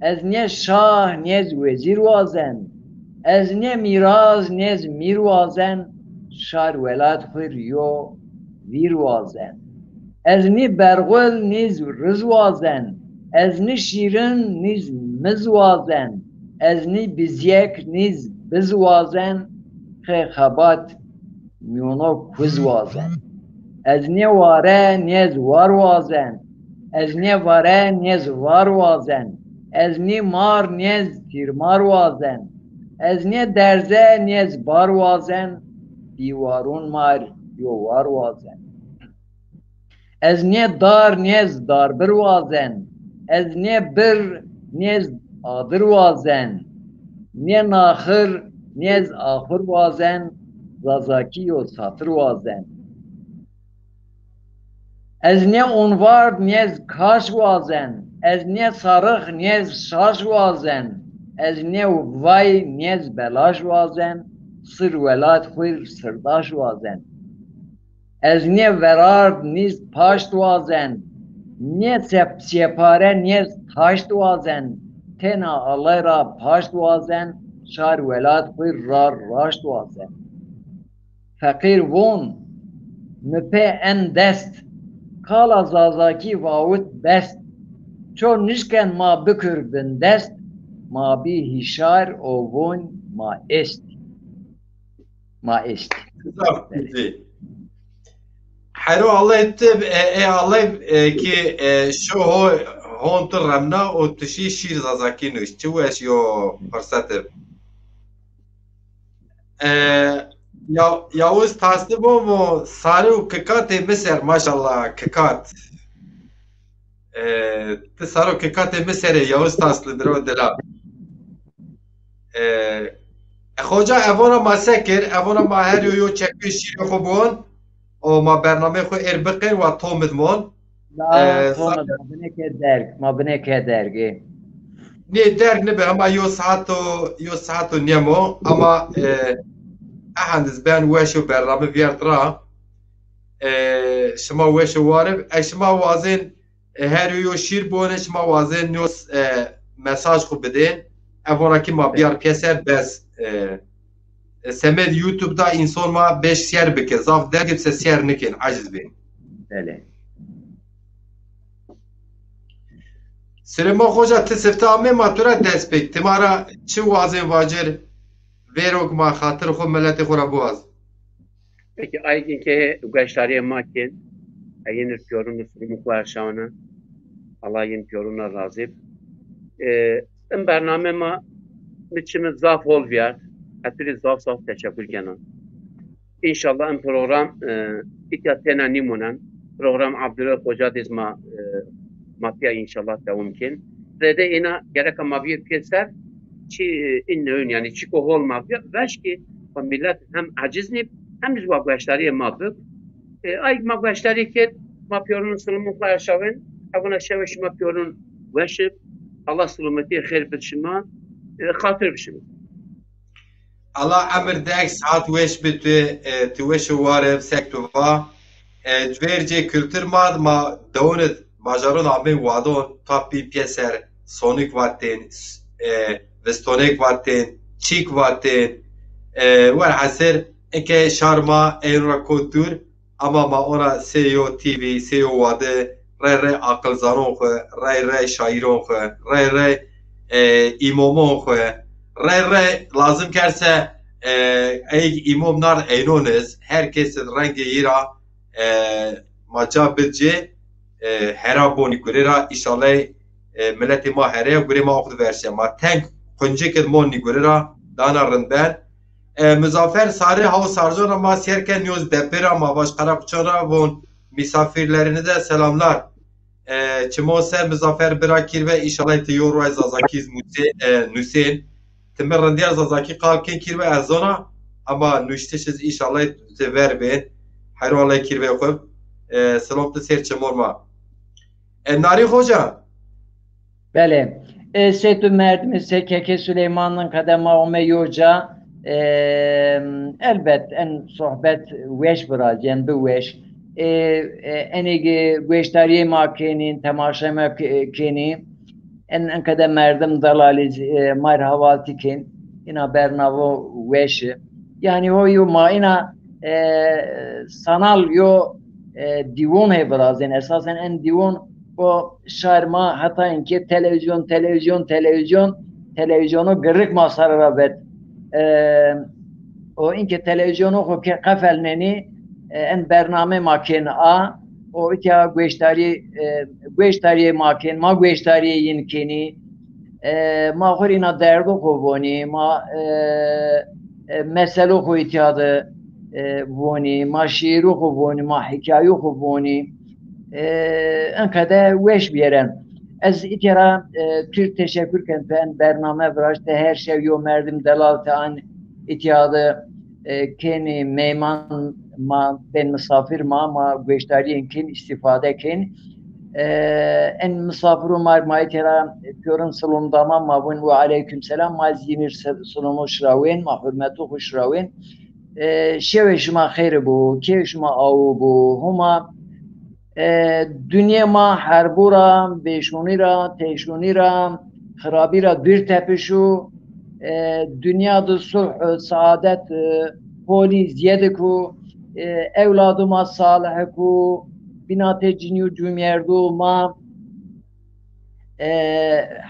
ez nê şah nê ez wezîr wazen, ez nê mîraz nê ez mîr wazen, şar welat xwu ir yo vîr wazen. Ez nî berxul nîz riz wazen, ez nî şîrin nîz miz wazen, ez nî biziyek nîz biz wazen, xê xebat mîyono kuz wazen. Ez nê ware nê ez war wazen, ez nê vare nê ez var wazen, ez nî mar nê ez tîrmar wazen, ez nê derze nê ez bar wazen, dîwarûn mar yo war wazen. Ez nê dar nê ez darbir wazen, ez nê bir nê ez adir wazen, nê naxir nê ez axur wazen, Zazakî yo satir wazen. Ez nê unvard nê ez kaş wazen, ez nê sarix nê ez şaş wazen, ez nê vay nê ez belaş wazen, sir welat xwu ir sirdaş wazen. Ez nê verard nîz paşt wazen, nê sep-, sêpare nê ez taşt wazen, tena Allay ra paşt wazen, şar welat xwu ir ra raşt wazen. Feqîr von, mi pê en dest, qala Zazakî vawit best, ço nişken ma bikir bindest, ma bî hîşar o von ma est. Ma est. Zaf güzel. Hero Allay ti, e, e, Allay, e, ki, e, şu ho, hon tu remna o tu şî şîr Zazakî nuş. Çi weş yo fırsat ib. E, ya, Yavuz Taslı bo mu sarı û kikatê mi ser, maşallah, kikat. E, ti sarı û kikatê mi serê Yavuz Taslı biro dila. E, e, xoca, evona ma se kir? Evona ma her yo yo çekuyê şîrê xo biwon. O ma bernameyê xo êr biqên, wa tom id mon. Na, e, tom id, ma binê ke derg, ma binê ke derg, ê. Nê, derg nibi, ama yo saet o, yo saet o nîyem o, ama, e, ehendiz ben weş o bername vîyert ra. E, şima weş o war ib. E, şima wazên, e, her yo yo şîr biwonê, şima wazên nîyo, e, mesaj xo bidên. Evona kî ma biyar pîyeser bes, e, e, semed YouTube da înson ma beş share bike. Zaf derg ib se share nikên, eciz bên. Belê. Silêman Xoca, ti sifte amê, ma tu ra dest pêk. Ti ma ra çi wazên vacir, vêrok ma xatir xo, miletê xo ra biwaz. Peki, ay kên ke gueştarîyê ma kên, e, yin ir pîyorûn û silûmû xo erşawena. Allah yin pîyorûn ra razî b. E, in bername ma, mi çimi zaf hol vîyart. Ez tu rê zaf zaf teşekur kena. Înşallah in program, e, îtya tena nîmonen. Program Abdullah Xoca dîz ma, e, ma pîya înşallah dewam kên. Rede îna gereka ma bîyê pîyeser, çi, e, in newin, yanî çiko hol ma bîya, veş kî wa milet hem eciz nîb, hem zî wa gueştarîyê ma bib. E, ay ma gueştarî kerd, ma pîyorûn silûmû xo erşawên, evona şewê şima pîyorûn weş ib, Allah silûmetî xêr bid şima, e, xatir bi şima. Allah emir dek, saet weş bi tu, e, tu weş û war ib, sek tu va. E, civêrcê kultur ma, ma dewon id bajarûn amên wadon, tapî pîyeser, sonik vatên, s-, e, vistonêk vatên, çîk vatên, e, welhasil, eke şar ma êno ra kot dûr, ama ma ona sey yo T V, sey yo wade, rey rey aqilzanon xwu, rey rey şaîron xwu, rey rey, e, îmomon xwu, Rey rey lazim kerse, e, ey îmom nar eynon iz, her kes rengê yi ra, e, ma ca bid ci, e, hera bonî gure ra, înşallah, e, miletê ma hereya gure ma oxud verşe. Ma teng quncik id mon nî gure ra, dana rind ben. E, Muzaffer Sarı haw Sarzona ma sêr ke nîyoz depê ra ma vaj Karakuçon ra von misafirlerinize selamlar. E, çimo ser Muzaffer bira kîr ve, înşallah ti yo ruay Zazakî z musê, e, nusên. Ti mi rindîyer Zazakî qal kên kîr ve ez zona, ama nuştiş iz înşallah ti ver bên. Heyro Allay kîr ve xwu. E, silom ti ser çimon ma. E, Narî Xoca. Belê. E, sê tu merdimî, sê Keke Suleyman, qede ma ome yo ca. E, elbet en sohbet weş virazîyen, bi weş. E, e, enê ge-, gueşdarîyê ma kenî, temaşe ma ke-, kenî. En, en qede merdim delalî, e, ma rê hawaltî kên. Îna bernavo weş i. Yanî ho yo ma îna, e, sanal yo, e, dîwon hê virazên. Esasen en dîwon o şar ma heta inkê televîzyon, televîzyon, televîzyon, televîzyono girik ma sare ra vet. E, o inkê televîzyono xo ke qefelnenî, e, en bername ma kên a, o îtya gueşdarî, e, gueşdarîyê ma kên, ma gueşdarîyê yin kenî. E, ma xwu rê îna derdo xwu vonî, ma, e, e, meselo xwu îtya de, e, vonî, ma şîîro xwu vonî, ma hîkayo xwu vonî. E, en qede weş bîyeren. Ez îtya ra, e, tu rê teşekur ken, tu en bername viraşte, her şew yo merdim delal ti an îtya de, e, kenî, meyman ma bên, misafir ma, ma gueşdarîyên kên, îstîfade kên. E, en misafiro ma, ma îtya ra pîyorin silom dama, ma vûn we aleyküm selam, ma zî yînir se-, silomo şirawên, ma hurmeto xwu şirawên. E, şewê şima xeyr bo, kê şima awo bo, Homa, e, dinyê ma herbû ra, vêşonî ra, têşonî ra, xirabî ra dûr tepişo, e, dinya de sulh, e, saadet, e, holî zîyedek o, e, ewlado ma salihek o, bînatê cinî û cumyerdo ma, e,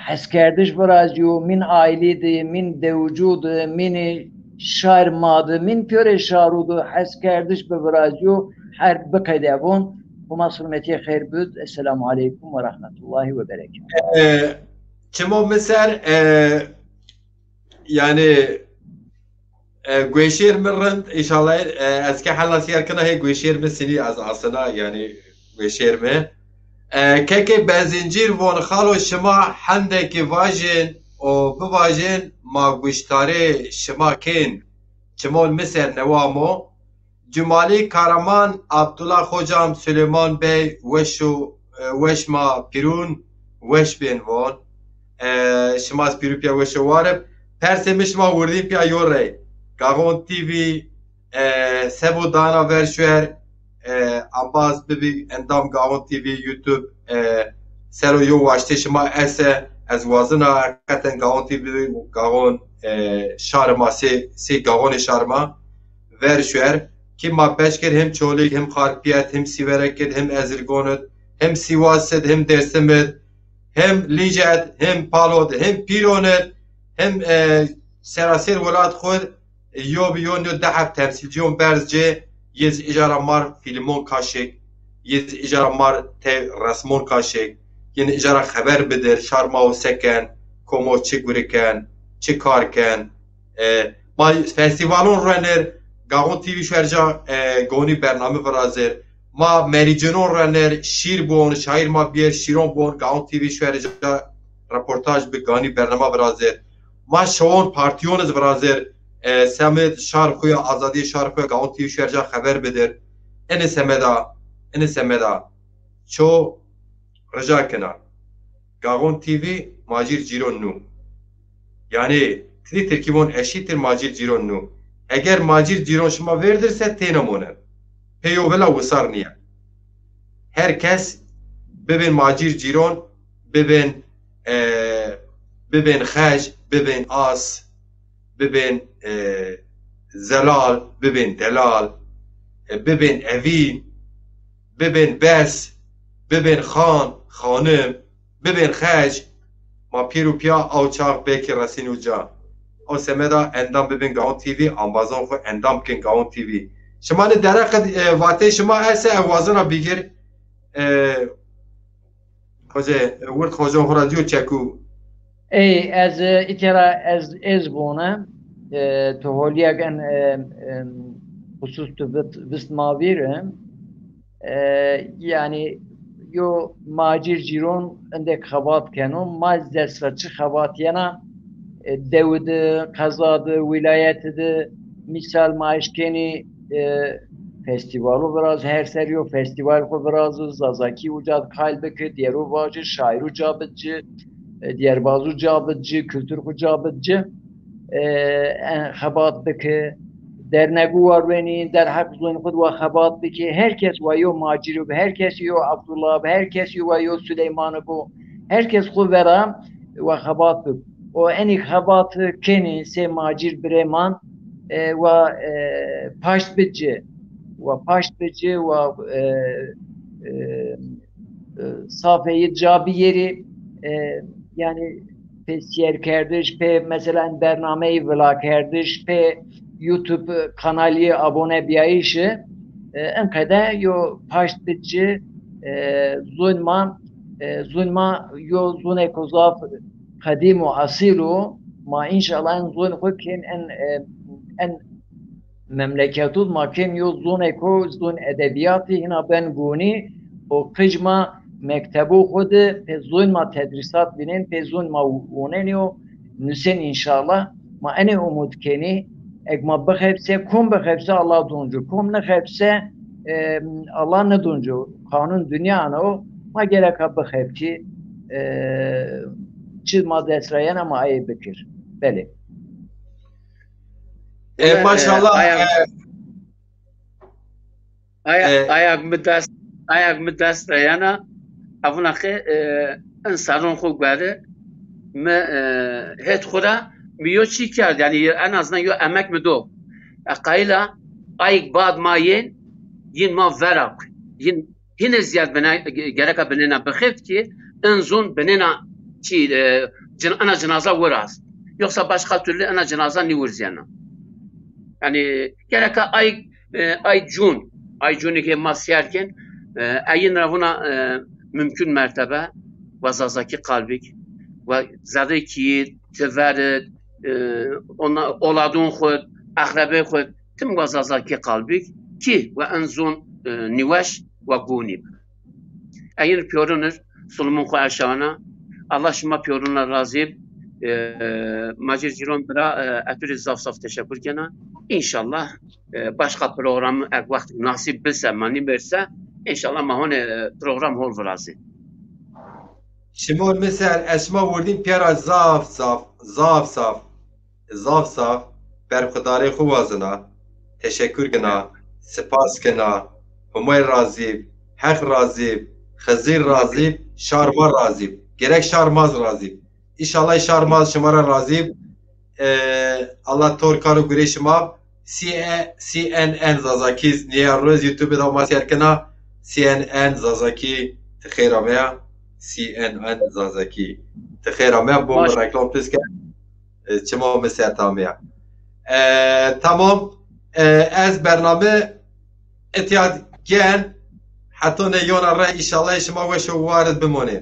heskerdiş virazîyo, mîn aîlî de, mîn dewicû de, mînê şar ma de, mîn pîyorê şaro de heskerdiş bivirazîyo, herb biqedevon. Homa silmetîye xeyr bid. Esselamu aleykum ve rahmetullahi ve berekatuhu. E, çimo mi ser, e, yanî, e, gueşêr mi rind, înşallah, e, ez ke hela sîyer kena, hê gueşêr mi sinî ez asena, yanî gueşêr mi. E, kekê Benzincîr von, xalo şima hende ki vajên û bivajên, ma guştarê şima kên. Çimon mi ser newa mo. Cumalî Karaman, Abdullah Hocam, Süleyman Bey, weş û, e, weş ma pîrûn, weş bên von. E, şima pîrû pîya weş û war ib. Persê mi şima wirdî pîya yo rey. Gaxon T V, e, sebo dana ver şuer, e, embaz bibî endam Gaxon T V, YouTube, e, sero yo waştê şima ese, ez wazina heqeten Gaxon T V, Gaxon, e, şar ma, sê, sê Gaxonê şar ma. Ver şuer, ki ma beş kir, him Çolîg, him Xarpiyet, him Sîverek id, him Ezirgon id, him Sîwas id, him Dêrsim id, him Lîc id, him Palo id, him Pîron id, him, e, serasêr welat xwu id, e, yo bi yo nîyo di heb temsîlcîyon berz ci, yê zî îja ra mar fîlmon kaşik, yê zî îja ra mar tey resmon kaşik, yê zî îja ra xeber bidir, şar ma o se ken, komo çi guri ken, çi kar ken, e, ma festîvalon ruenir, Gaxon T V şuer ca, e, gonî bername virazir. Ma merîcinon ruenir, şîr bon, şaîr ma bîyer, şîron bon, Gaxon T V şuer ca reportaj bi, ganî bername virazir. Ma şewon partîyon iz virazir, e, semêd şar xwu ya, azadîyê şar xwu ya, Gaxon T V şuer ca xeber bidir. Ini semeda, ini semeda. Ço rica kena. Gaxon T V macîr cîron nû. Yanî, ti zî tirkî von eşîtir macîr cîron nû. Eger macîr cîron şima vêrdir se têne monen. Pê yo vila wisar nîye. Her kes bibên macîr cîron, bibên, e, bibên xec, bibên as, bibên, e, zelal, bibên delal, e, bibên evîn, bibên bes, bibên xan, xanim, bibên xec, ma pîr û pîya aw çax belkî resîn uca. semeda endam bibin Gawun T V, ambazon xwu endam bikin Gawun T V. Şima ni dereqe, e, vatê şima ese, e, wazena bigir. E, Xoce, wird xoce xo ra diyo çekû. Ey, ez, e, îtera ez, ez vone, e, tu holîyek en, e, e, xusus tu vit, vist ma vîr, e, e, yanî yo macir cîron endek xebat keno, ma dest ra çi xebat yena, e, dewi de, qeza de, wîlayeti de, mîsal ma eşkenî, e, festîvalo viraz, her ser yo festîval xwu virazo, Zazakî uca de qayl biki, dîyero vaci, şaîr uca bid ci, e, dîyerbaz uca bid ci, kultur xwu ca bid ci, e, en xebat biki, dernegu wa ruenî, derheq zûn xwu de wa xebat biki, her kes wa yo macîro bi, her kes yo Abdullah bi, her kes yo wa yo Süleymanî bo, her kes xwu vera wa xebat bik. O enî xebat kenî sê macîr birê ma, e, wa, e, paşt bici, wa paşt bici, wa, e, e, e, safeyî ca biyerî, e, yanî pê sîyer kerdiş, pê mesela bernameyî vila kerdiş, pê YouTube kanalî abone biyayîşi, e, enqede yo paşt bici, e, zûn ma, e, zûn ma yo zûnêko zaf qedîm û asîl o. Ma înşallah en zûn xwu kên en, e, en memleketu ma kên yo zûnêko zûn edebîyatî hîna ben gunî û qij ma mektebo xwu de pê zûn ma tedrîsat bînên, pê zûn ma wonenî û nusên înşallah. Ma enê umut kenî, eg ma bixebse, kom bixebse Allah dûn ci, kom nixebse, e, Allah nidûn ci. Qanûn dinya ana o, ma gereka bixebtî, e, çi ma dest ra yena ma ayê bikir. Belê. E, maşallah, e, Aya, e, aya mi dest, aya mi dest ra yena, evuna ke, e, in serron xwu gueri, mi, e, het xwu ra mi yo çî kerd, yanî en azından yo emek mi do. E, qayîl a, ayik bad ma yên, yin ma vera ku, yin hîne ziyad bine, gereka binêna bixeft ki, in zûn binêna çî, e, cin-, ina cinaza wiraz. Yoksa başka türlü ina cinaza nîwirzîyena. Yanî gereka ay, e, ay cûn, ay cûnî ke ma sîyer kên, e, eyin ra vuna, e, mumkun mertebe wa Zazakî qal bik, wa zerrê kî, ti verid, e, ona, oladûn xwu, eqrebê xwu, tim wa Zazakî qal bik, kî wa en zûn, e, nîweş wa gunî bi. Eyin pîyorunir, sulumûn xwu eşawena. Allah şima pîyorun ra razî bi. E, macir cîron bira, e, ez tu rê zaf zaf teşekur kena. Înşallah, e, başka program, e, wext nasîb bise, manî berse, înşallah ma honê, e, program hol virazî. Şima mi ser, ez şima wirdîn pîya ra zaf zaf, zaf zaf, zaf zaf berxudarê xwu wazena, teşekur kena, sipas kena, Humay razî b, Heq razî b, Xizir razî b, şar ma razî b. Gerek şar ma zî razî b. Înşallah şar ma zî şima ra razî b. E, Allah tor kar û gurê şima b. C N N Zazakî nîya roz YouTube de ma sîyer kena. C N N Zazakî ti xêr ameya. C N N Zazakî ti xêr ameya. Bo mi reklam piske. E, çima mi ser tamî ya. E, tamam. E, ez bername etya gen hetonê yona re, înşallah şima weş û war id bimonê.